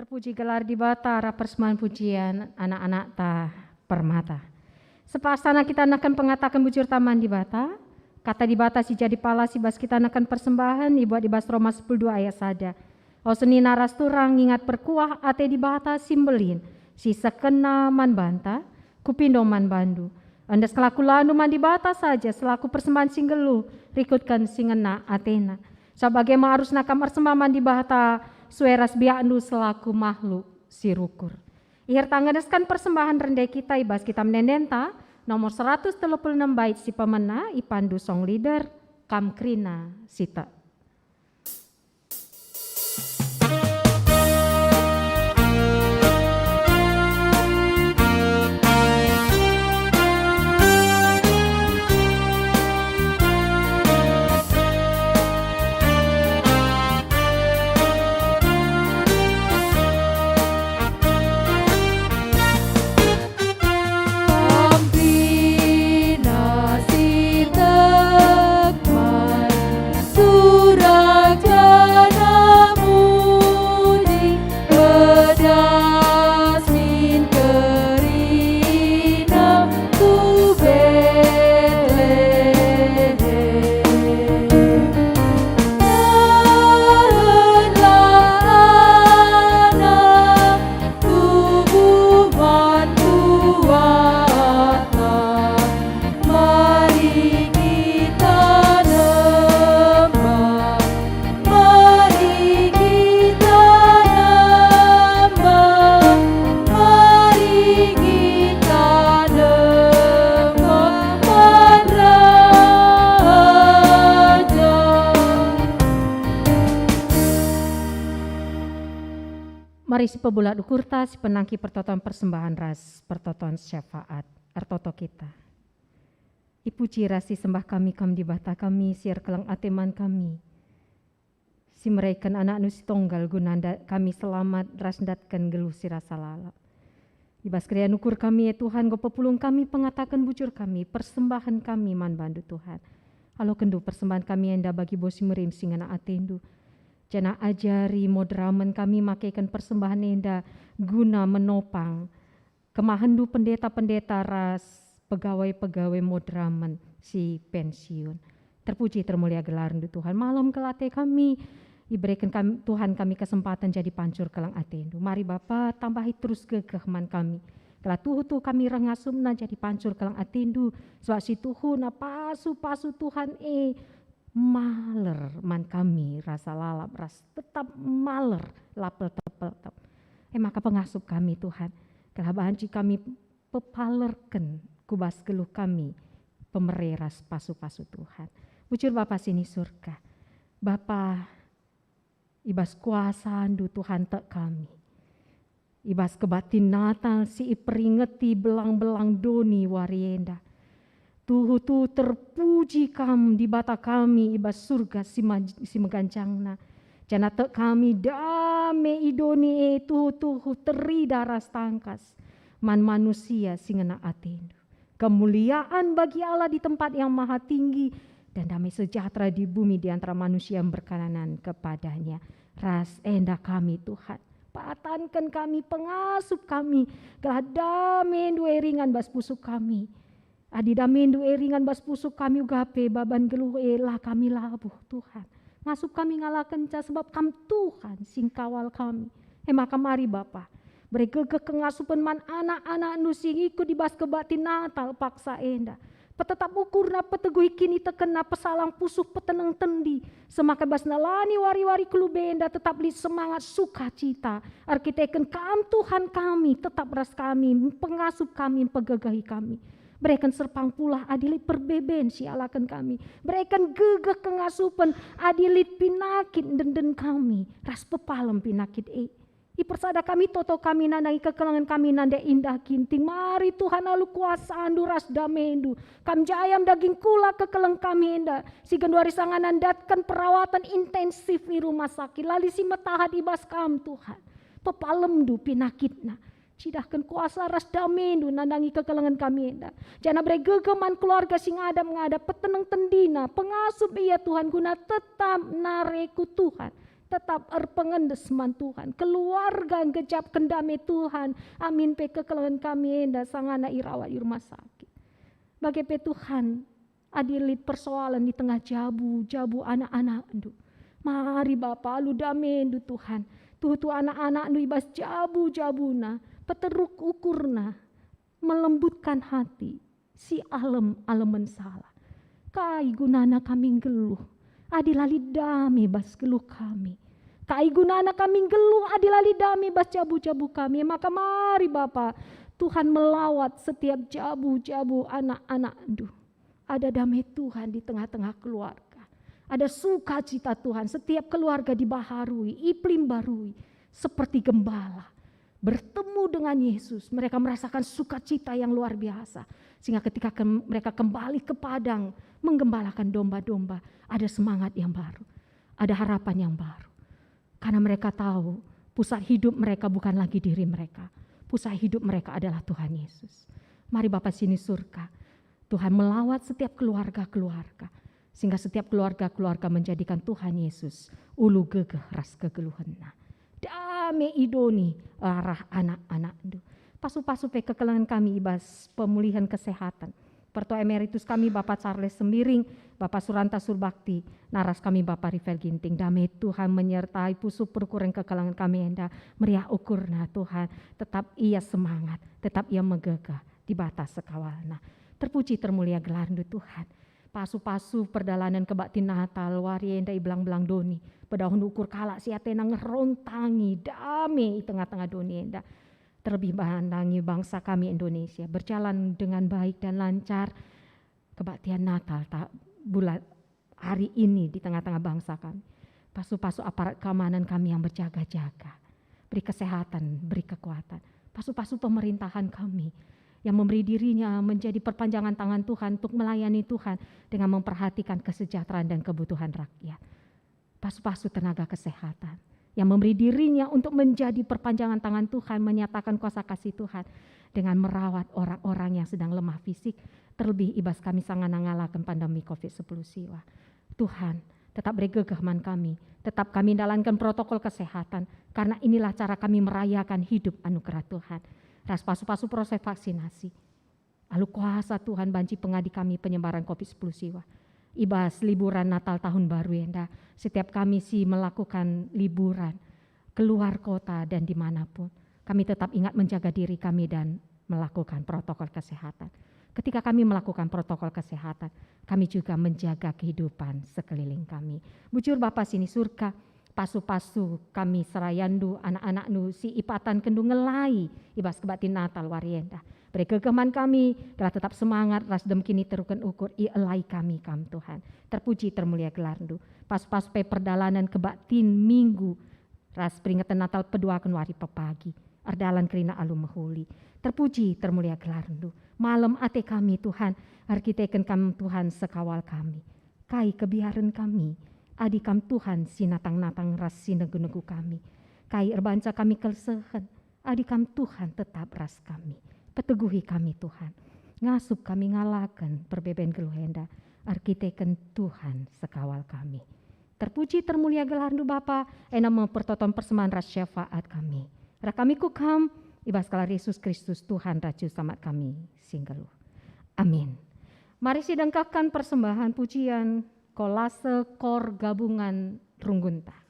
Puji gelar Dibata arah persembahen pujian anak-anakta Permata. Sepasana kita nehken pengataken bujurta man Dibata, kata Dibata si jadi palas i bas kita nehken persembahen ibuat i bas Roma sepuluh dua ayat sada. O senina ras turang, ingat perkuah ate Dibata si mbelin, si sehkenna man banta, kupindo man bandu. Endes kelakulandu man Dibata saja selaku persembahen si nggeluh, rikutken si ngena atena. Sabap bage me arusna kam ersembah man Dibata sue ras biakndu selaku mahluk si rukur. Iherta ngedesken persembahen rende kita i bas kitab ende-endenta, nomor seratus telu puluh enem bait si pemena, ipandu song leader, kam kerina sitik. Tubuh man kuahta, mari kita nembah, mari kita nembah, mari kita nembah man Raja. Mari sipebulat ukurta, sipenangki pertoton persembahen ras pertoton syafaat. Ertoto kita. Ipuji ras isembah kami Kam Dibata kami, si erkeleng ate man kami, si mereken AnakNdu si Tonggal guna nda-, kami selamat ras ndatken nggeluh si rasa lalap. I bas keriahen ukur kami, e Tuhan, enggo pepulung kami, pengataken bujur kami, persembahen kami man bandu, Tuhan. AlokenNdu persembahen kami enda bagi bas si merim si ngena ateNdu. Janah ajari moderamen kami makeken persembahen enda guna menopang kemahenNdu pendeta-pendeta ras pegawai-pegawai moderamen si pensiun. Terpuji termulia gelarNdu, Tuhan. Malem kal ate kami, ibereken kam-, Tuhan, kami kesempaten jadi pancur keleng ateNdu. Mari, Bapa, tambahi terus gegeh man kami. Gelah tuhu-tuhu kami reh ngasupna jadi pancur keleng ateNdu, sebab si tuhuna pasu-pasu Tuhan e maler man kami rasa lalap ras tetap maler lapel tepeltep. E maka pengasup kami, Tuhan, gelah banci kami pepalerken ku bas geluh kami pemere ras pasu-pasu Tuhan. Bujur Bapa si ni Surga, Bapa, i bas kuasaNdu, Tuhan, tek kami. I bas kebaktin Natal si iperingeti belang-belang doni wari enda, tuhu-tuhu terpuji Kam, Dibata kami i bas Surga si maj-, si meganjangna. Janah tek kami, dame i doni e tuhu-tuhu terida ras tangkas man manusia si ngena ateNdu. Kemuliaan bagi Allah di tempat yang maha tinggi, dan damai sejahtera di bumi di antara manusia yang berkenan kepada-Nya. Ras enda kami, Tuhan, patanken kami, pengasup kami, gelah damendu e ringan bas pusuh kami. Adi damendu e ringan bas pusuh kami, uga pe baban geluh e la kami labuh, Tuhan. Ngasup kami ngalakenca, sebab Kam, Tuhan, si ngkawal kami. E maka mari, Bapa, bere gegeh kengasupen man anak-anakNdu si ngikut i bas kebaktin Natal paksa enda. Petetap ukurna, peteguhi kinitekenna, pesalang pusuh, peteneng tendi, semaka bas nalani wari-wari kelube enda tetap lit semangat sukacita. Erkiteken Kam, Tuhan kami, tetap ras kami, pengasup kami, mpegegehi kami. Bereken serpang pulah adi lit perbeben si ialaken kami. Bereken gegeh kengasupen adi lit pinakit ndenden kami, ras pepalem pinakit e. Ipersada kami, toto kami, nandangi kekelengen kami nande indah Ginting. Mari Tuhan, alu kuasaNdu ras damendu, Kam jayam daging kula kekeleng kami enda, si genduari sangana ndatken perawatan intensif i rumah sakit, la lit si metahat i bas Kam, Tuhan. PepalemNdu pinakitna. Cidahken kuasa ras damendu nandangi kekelengen kami enda. Janah bere gegeh man keluarga si ngadap-ngadap, peteneng tendina, pengasup ia, Tuhan, guna tetap nare ku Tuhan. Tetap erpengendes man Tuhan. Keluarga ngejapken dame Tuhan. Amin pe kekelengen kami enda sangana irawat i rumah sakit. Bage pe Tuhan, adi lit persoalen i tengah jabu, jabu anak-anakndu. Mari Bapa, alu damendu Tuhan. Tuhu-tuhu anak-anakndu i bas jabu-jabuna. Peteruk ukurna. Melembutkan hati. Si alem-alemen salah. Kai gunana kami nggeluh, adi la lit dame bas geluh kami? Kai gunana kami nggeluh, adi la lit dame bas jabu-jabu kami? Maka mari Bapa, Tuhan melawat setiap jabu-jabu anak-anakndu. Ada dame Tuhan di tengah-tengah keluarga. Ada sukacita Tuhan, setiap keluarga dibaharui, iplimbarui, seperti gembala. Bertemu dengan Yesus, mereka merasakan sukacita yang luar biasa. Sehingga ketika kem-, mereka kembali ke padang, menggembalakan domba-domba, ada semangat yang baru, ada harapan yang baru. Karena mereka tahu, pusat hidup mereka bukan lagi diri mereka. Pusat hidup mereka adalah Tuhan Yesus. Mari Bapa sini surga, Tuhan melawat setiap keluarga-keluarga, sehingga setiap keluarga-keluarga menjadikan Tuhan Yesus ulu gegeh ras kegeluhenna. Dame i doni arah anak-anakndu. Pasu-pasu pe kekelengen kami i bas pemulihan kesehatan. Pertua Emeritus kami, Bapa Charles Sembiring, Bapa Suranta Surbakti, naras kami, Bapa Rivel Ginting. Dame Tuhan menyertai pusuh perukuren kekelengen kami enda, meriah ukurna Tuhan, tetap ia semangat, tetap ia megegeh, Dibata sekawalna. Terpuji termulia gelarNdu Tuhan. Pasu-pasu perdalanen kebaktin Natal wari enda i belang-belang doni, pedahun ukur kalak si atena ngerontangi dame i tengah-tengah doni enda. Terlebih nandangi bangsa kami Indonesia, berjalan dengan baik dan lancar kebaktian Natal ta-, bulan hari ini di tengah-tengah bangsa kami. Pasu-pasu aparat keamanan kami yang berjaga-jaga. Beri kesehatan, beri kekuatan. Pasu-pasu pemerintahan kami yang memberi dirinya menjadi perpanjangan tangan Tuhan untuk melayani Tuhan dengan memperhatikan kesejahteraan dan kebutuhan rakyat. Pasu-pasu tenaga kesehatan yang memberi dirinya untuk menjadi perpanjangan tangan Tuhan, menyatakan kuasa kasih Tuhan dengan merawat orang-orang yang sedang lemah fisik, terlebih i bas kami sangana ngalaken pandemi covid sepuluh siwa. Tuhan, tetap beri gegeh man kami, tetap kami ndalanken protokol kesehatan, karena inilah cara kami merayakan hidup anugerah Tuhan. Ras pasu-pasu proses vaksinasi. Alu kuasa Tuhan banci pengadi kami penyebaran covid sepuluh siwa. I bas liburan Natal Tahun Baru enda, setiap kami si melakukan liburan, keluar kota dan dimanapun, kami tetap ingat menjaga diri kami dan melakukan protokol kesehatan. Ketika kami melakukan protokol kesehatan, kami juga menjaga kehidupan sekeliling kami. Bujur Bapa sini surga, pasu-pasu kami serayandu, anak-anakndu si ipatankendu ngelai i bas kebaktin Natal wari enda. Bere gegeh man kami, gelah tetap semangat ras dem kiniteruken ukur ielai kami Kam, Tuhan. Terpuji termulia gelarNdu. Pasu-pasu pe perdalanen kebaktin Minggu ras peringeten Natal peduaken wari pepagi. Erdalan kerina alu mehuli. Terpuji termulia gelarNdu. Malem ate kami, Tuhan, erkiteken Kam, Tuhan, sekawal kami. Kai kebiaren kami, adi Kam Tuhan si natang-natang ras si negu-negu kami? Kai erbanca kami kelsehen, adi Kam Tuhan tetap ras kami? Peteguhi kami, Tuhan. Ngasup kami ngalaken perbeben geluh enda, erkiteken Tuhan sekawal kami. Terpuji termulia gelarNdu Bapa, enda me pertoton persembahen ras syafaat kami. Rah kami ku Kam, i bas gelar Yesus Kristus, Tuhan ras Juru Selamat kami si nggeluh. Amin. Mari sidengkahken persembahan pujian kolase kor gabungan runggunta.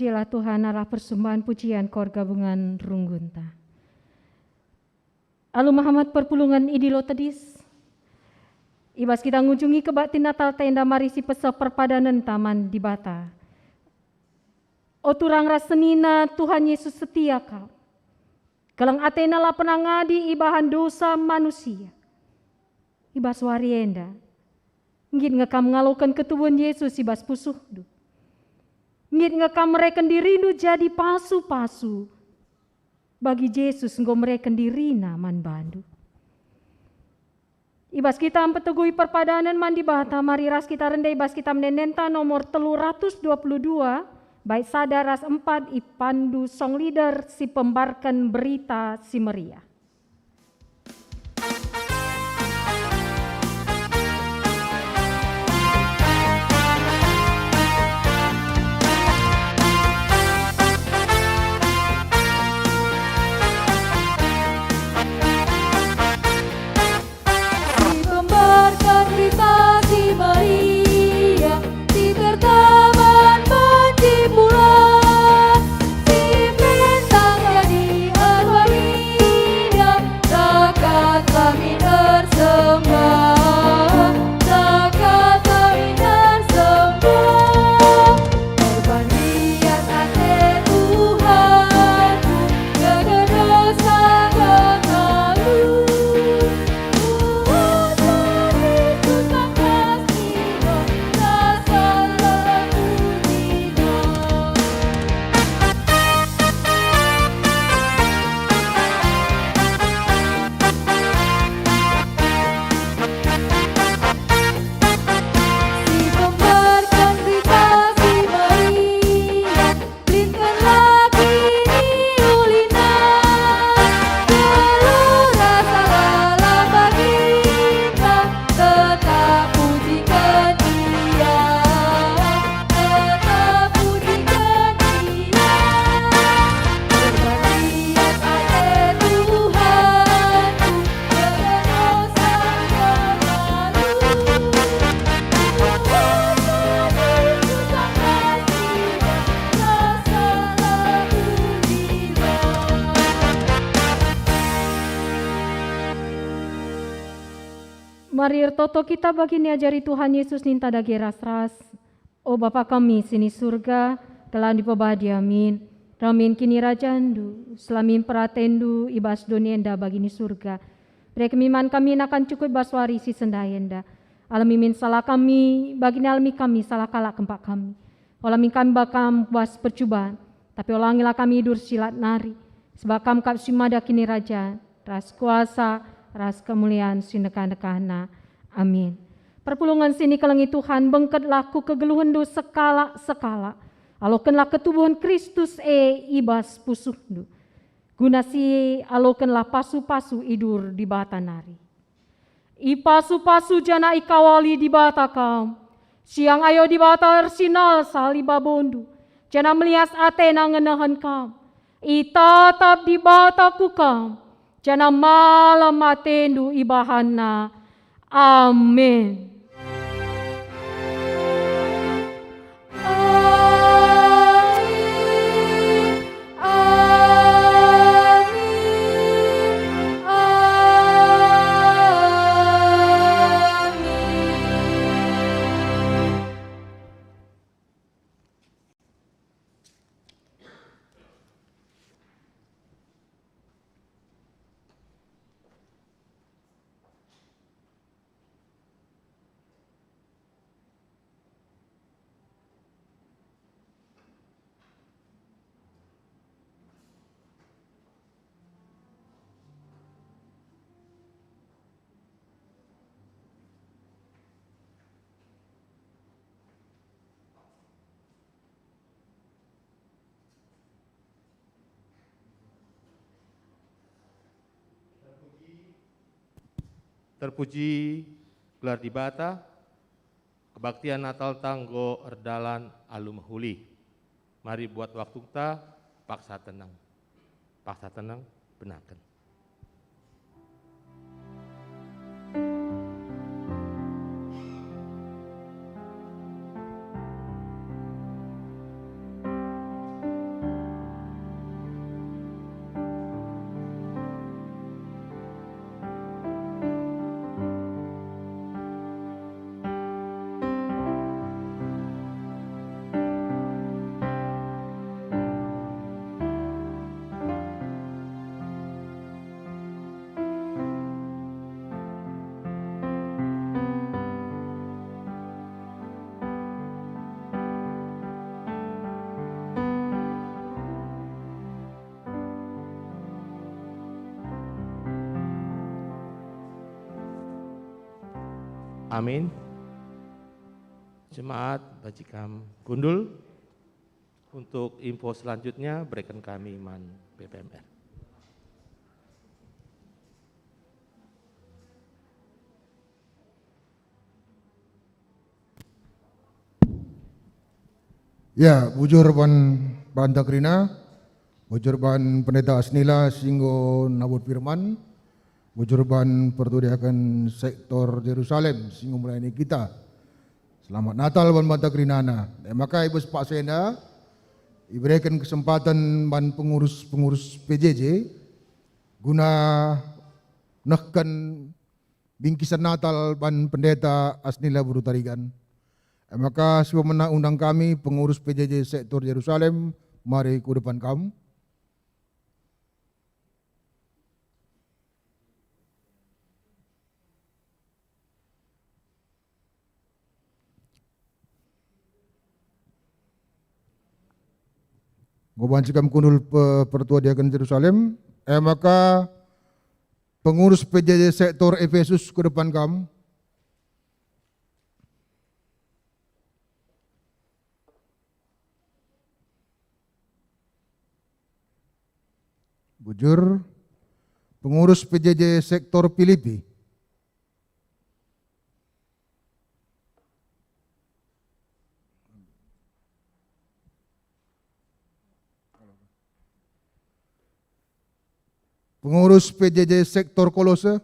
Pujilah Tuhan arah persembahan pujian kor gabungan runggunta. Alu mehamat perpulungen idilo tedis. I bas kita ngujungi kebaktin Natal enda mari sipeseh perpadanenta man Dibata. O turang ras senina, Tuhan Yesus setia kap. Keleng atena la pernah ngadi ibahan dosa manusia. I bas wari enda, nggit nge kam ngaloken ketubuhen Yesus i bas pusuhndu? Nggit nge kam mereken dirindu jadi pasu-pasu bagi Jesus enggo mereken diriNa man bandu? I bas kita mpeteguhi perpadanen man Dibata, mari ras kita rende i bas Kitab Ende-enden nomor telu ratus dua puluh dua, bait sada ras empat, ipandu song leader si pembarken Berita Si Meriah. Si pembarken Berita Si Meriah, si tertaban banci pulah, si pentang jadi arwah indah, dekatlah min ersembah, dekatlah min ersembah. Korban rias ate Tuhanku, gegeh dosa kekal. Blinkenlah kiniulina, geluh rasa lalap bagi Kita, tetap pujiken Ia, tetap pujiken Ia. Berbahagia ate Tuhanku, Mari ertoto kita bagi niajari Tuhan Yesus ninta dage ras-ras. O Bapa kami si ni Surga, gelarNdu pebadi, amin. Reh min kinirajanNdu, seh min peratenNdu i bas doni enda bagi ni Surga. Bere kami man kami nakan cukup bas wari si sendai enda. Alemi min salah kami, bagi nalemi kami salah kalak kempak kami. Ola min kami bakam bas percuban, tapi olangilah kami idur si lat nari, sebab Kam kap si mada kinirajan, ras kuasa, ras kemulian si ndekah-ndekahna. Amin. Perpulungen si nikelengi Tuhan, bengketlah ku kegeluhenNdu sekalak-sekalak. Alokenlah ketubuhen Kristus e i bas pusuhndu, guna si alokenlah pasu-pasu idur Dibata nari. Ipasu-pasu janah ikawali Dibata kam. Siang ayo Dibata ersinalsal i babondu, janah melias ateNa ngenehen kam. Itatap Dibata ku kam, janah malem atendu ibahanNa. Amin. Amin, amin, amin. Terpuji gelar Dibata, kebaktian Natalta enggo erdalan alu mehuli. Mari buat waktuta paksa tenang. Paksa tenang, benaken. Amin. Jemaat, banci kam kundul. Untuk info selanjutnya, bereken kami man P P M R. Ya, bujur ban banta kerina, bujur ban Pendeta Asnila si enggo nabur firman, bujur ban pertua diaken sektor Jerusalem si enggo melayani kita. Selamat Natal ban banta kerinana. E maka i bas paksa enda, ibereken kesempaten ban pengurus-pengurus P J J guna nehken bingkisan Natal ban Pendeta Asnila Beru Tarigan. E maka, si pemena undang kami, pengurus P J J sektor Jerusalem, mari ku depan kam. Enggo banci kam kundul pe-, pertua diaken Jerusalem, e maka pengurus P J J sektor Efesus ku depan kam. Bujur, pengurus P J J sektor Filipi. Pengurus P J J sektor Kolose.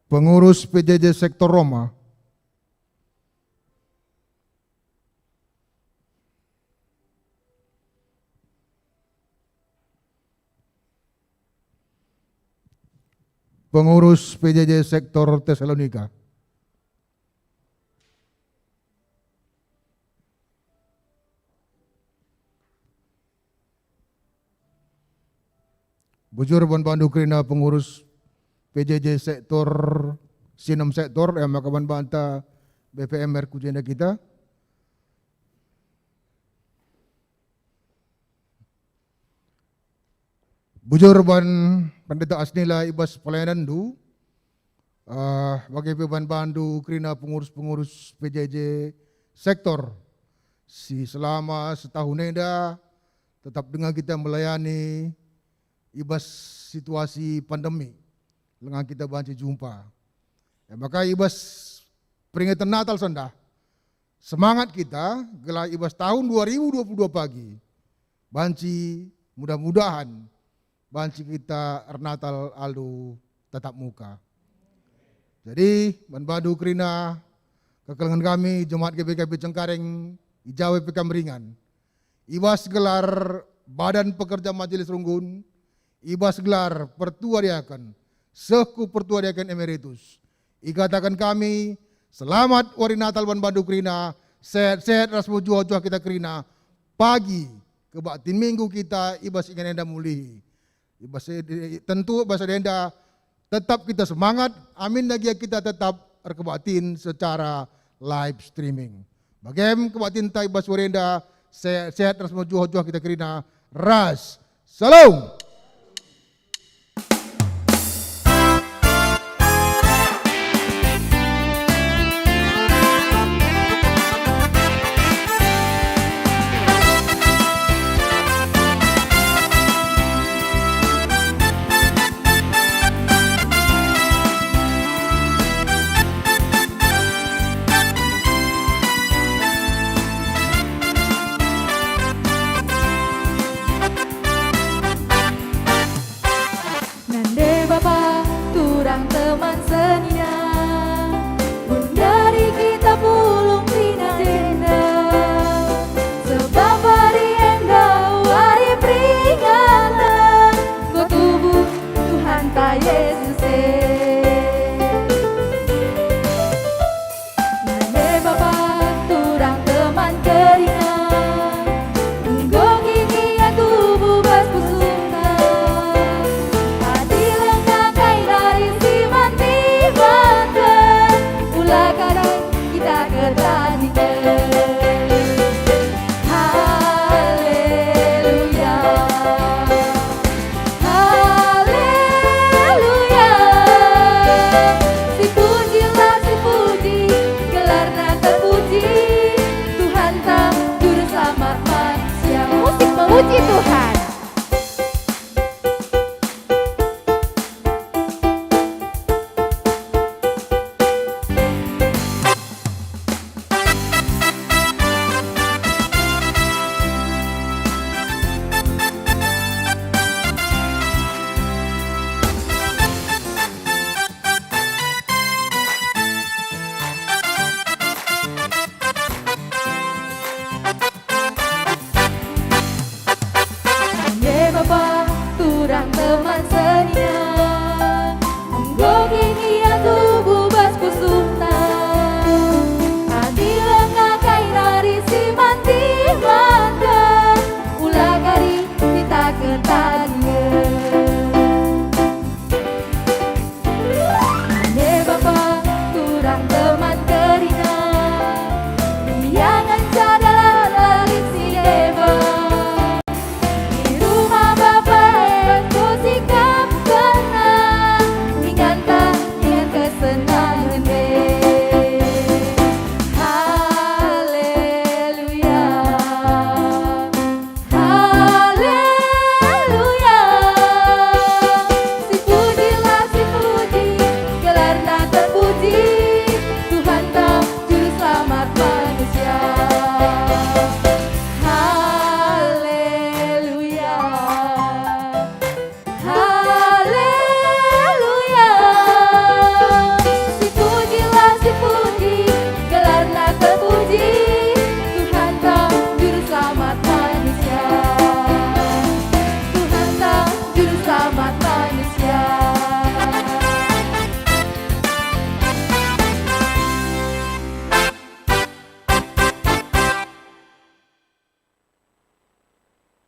Pengurus P J J sektor Roma. Pengurus P J J sektor Tesalonika. Bujur ban bandu kerina pengurus P J J sektor, sinem sektor, e maka ban banta B P M R ku jenda kita. Bujur ban Pendeta Asnila i bas pelayananndu, eh, bage pe ban bandu kerina pengurus-pengurus P J J sektor si selama setahun enda tetap denga kita melayani i bas situasi pandemi, langa kita banci jumpa. E maka i bas peringatan Natal sendah, semangat kita gelah i bas tahun dua ribu dua puluh dua pagi banci, mudah-mudahan banci kita ernatal alu tatap muka. Jadi, man bandu kerina kekelengen kami, jemaat G B K P Cengkareng, i ja pe kam ringan. I bas gelar Badan Pekerja Majelis Runggun, i bas gelar Pertua Diaken, seh ku Pertua Diaken Emeritus, ikataken kami, selamat Wari Natal ban bandu kerina, sehat-sehat ras mejuah-juah kita kerina, pagi kebaktin Minggu kita i bas ingan enda mulihi. I bas e, tentu bas enda tetap kita semangat, aminna gia kita tetap erkebaktin secara live streaming. Bagem kebaktinta i bas wari enda, se-, sehat ras mejuah-juah kita kerina ras. Salam. Nande bapa, turang teman senina.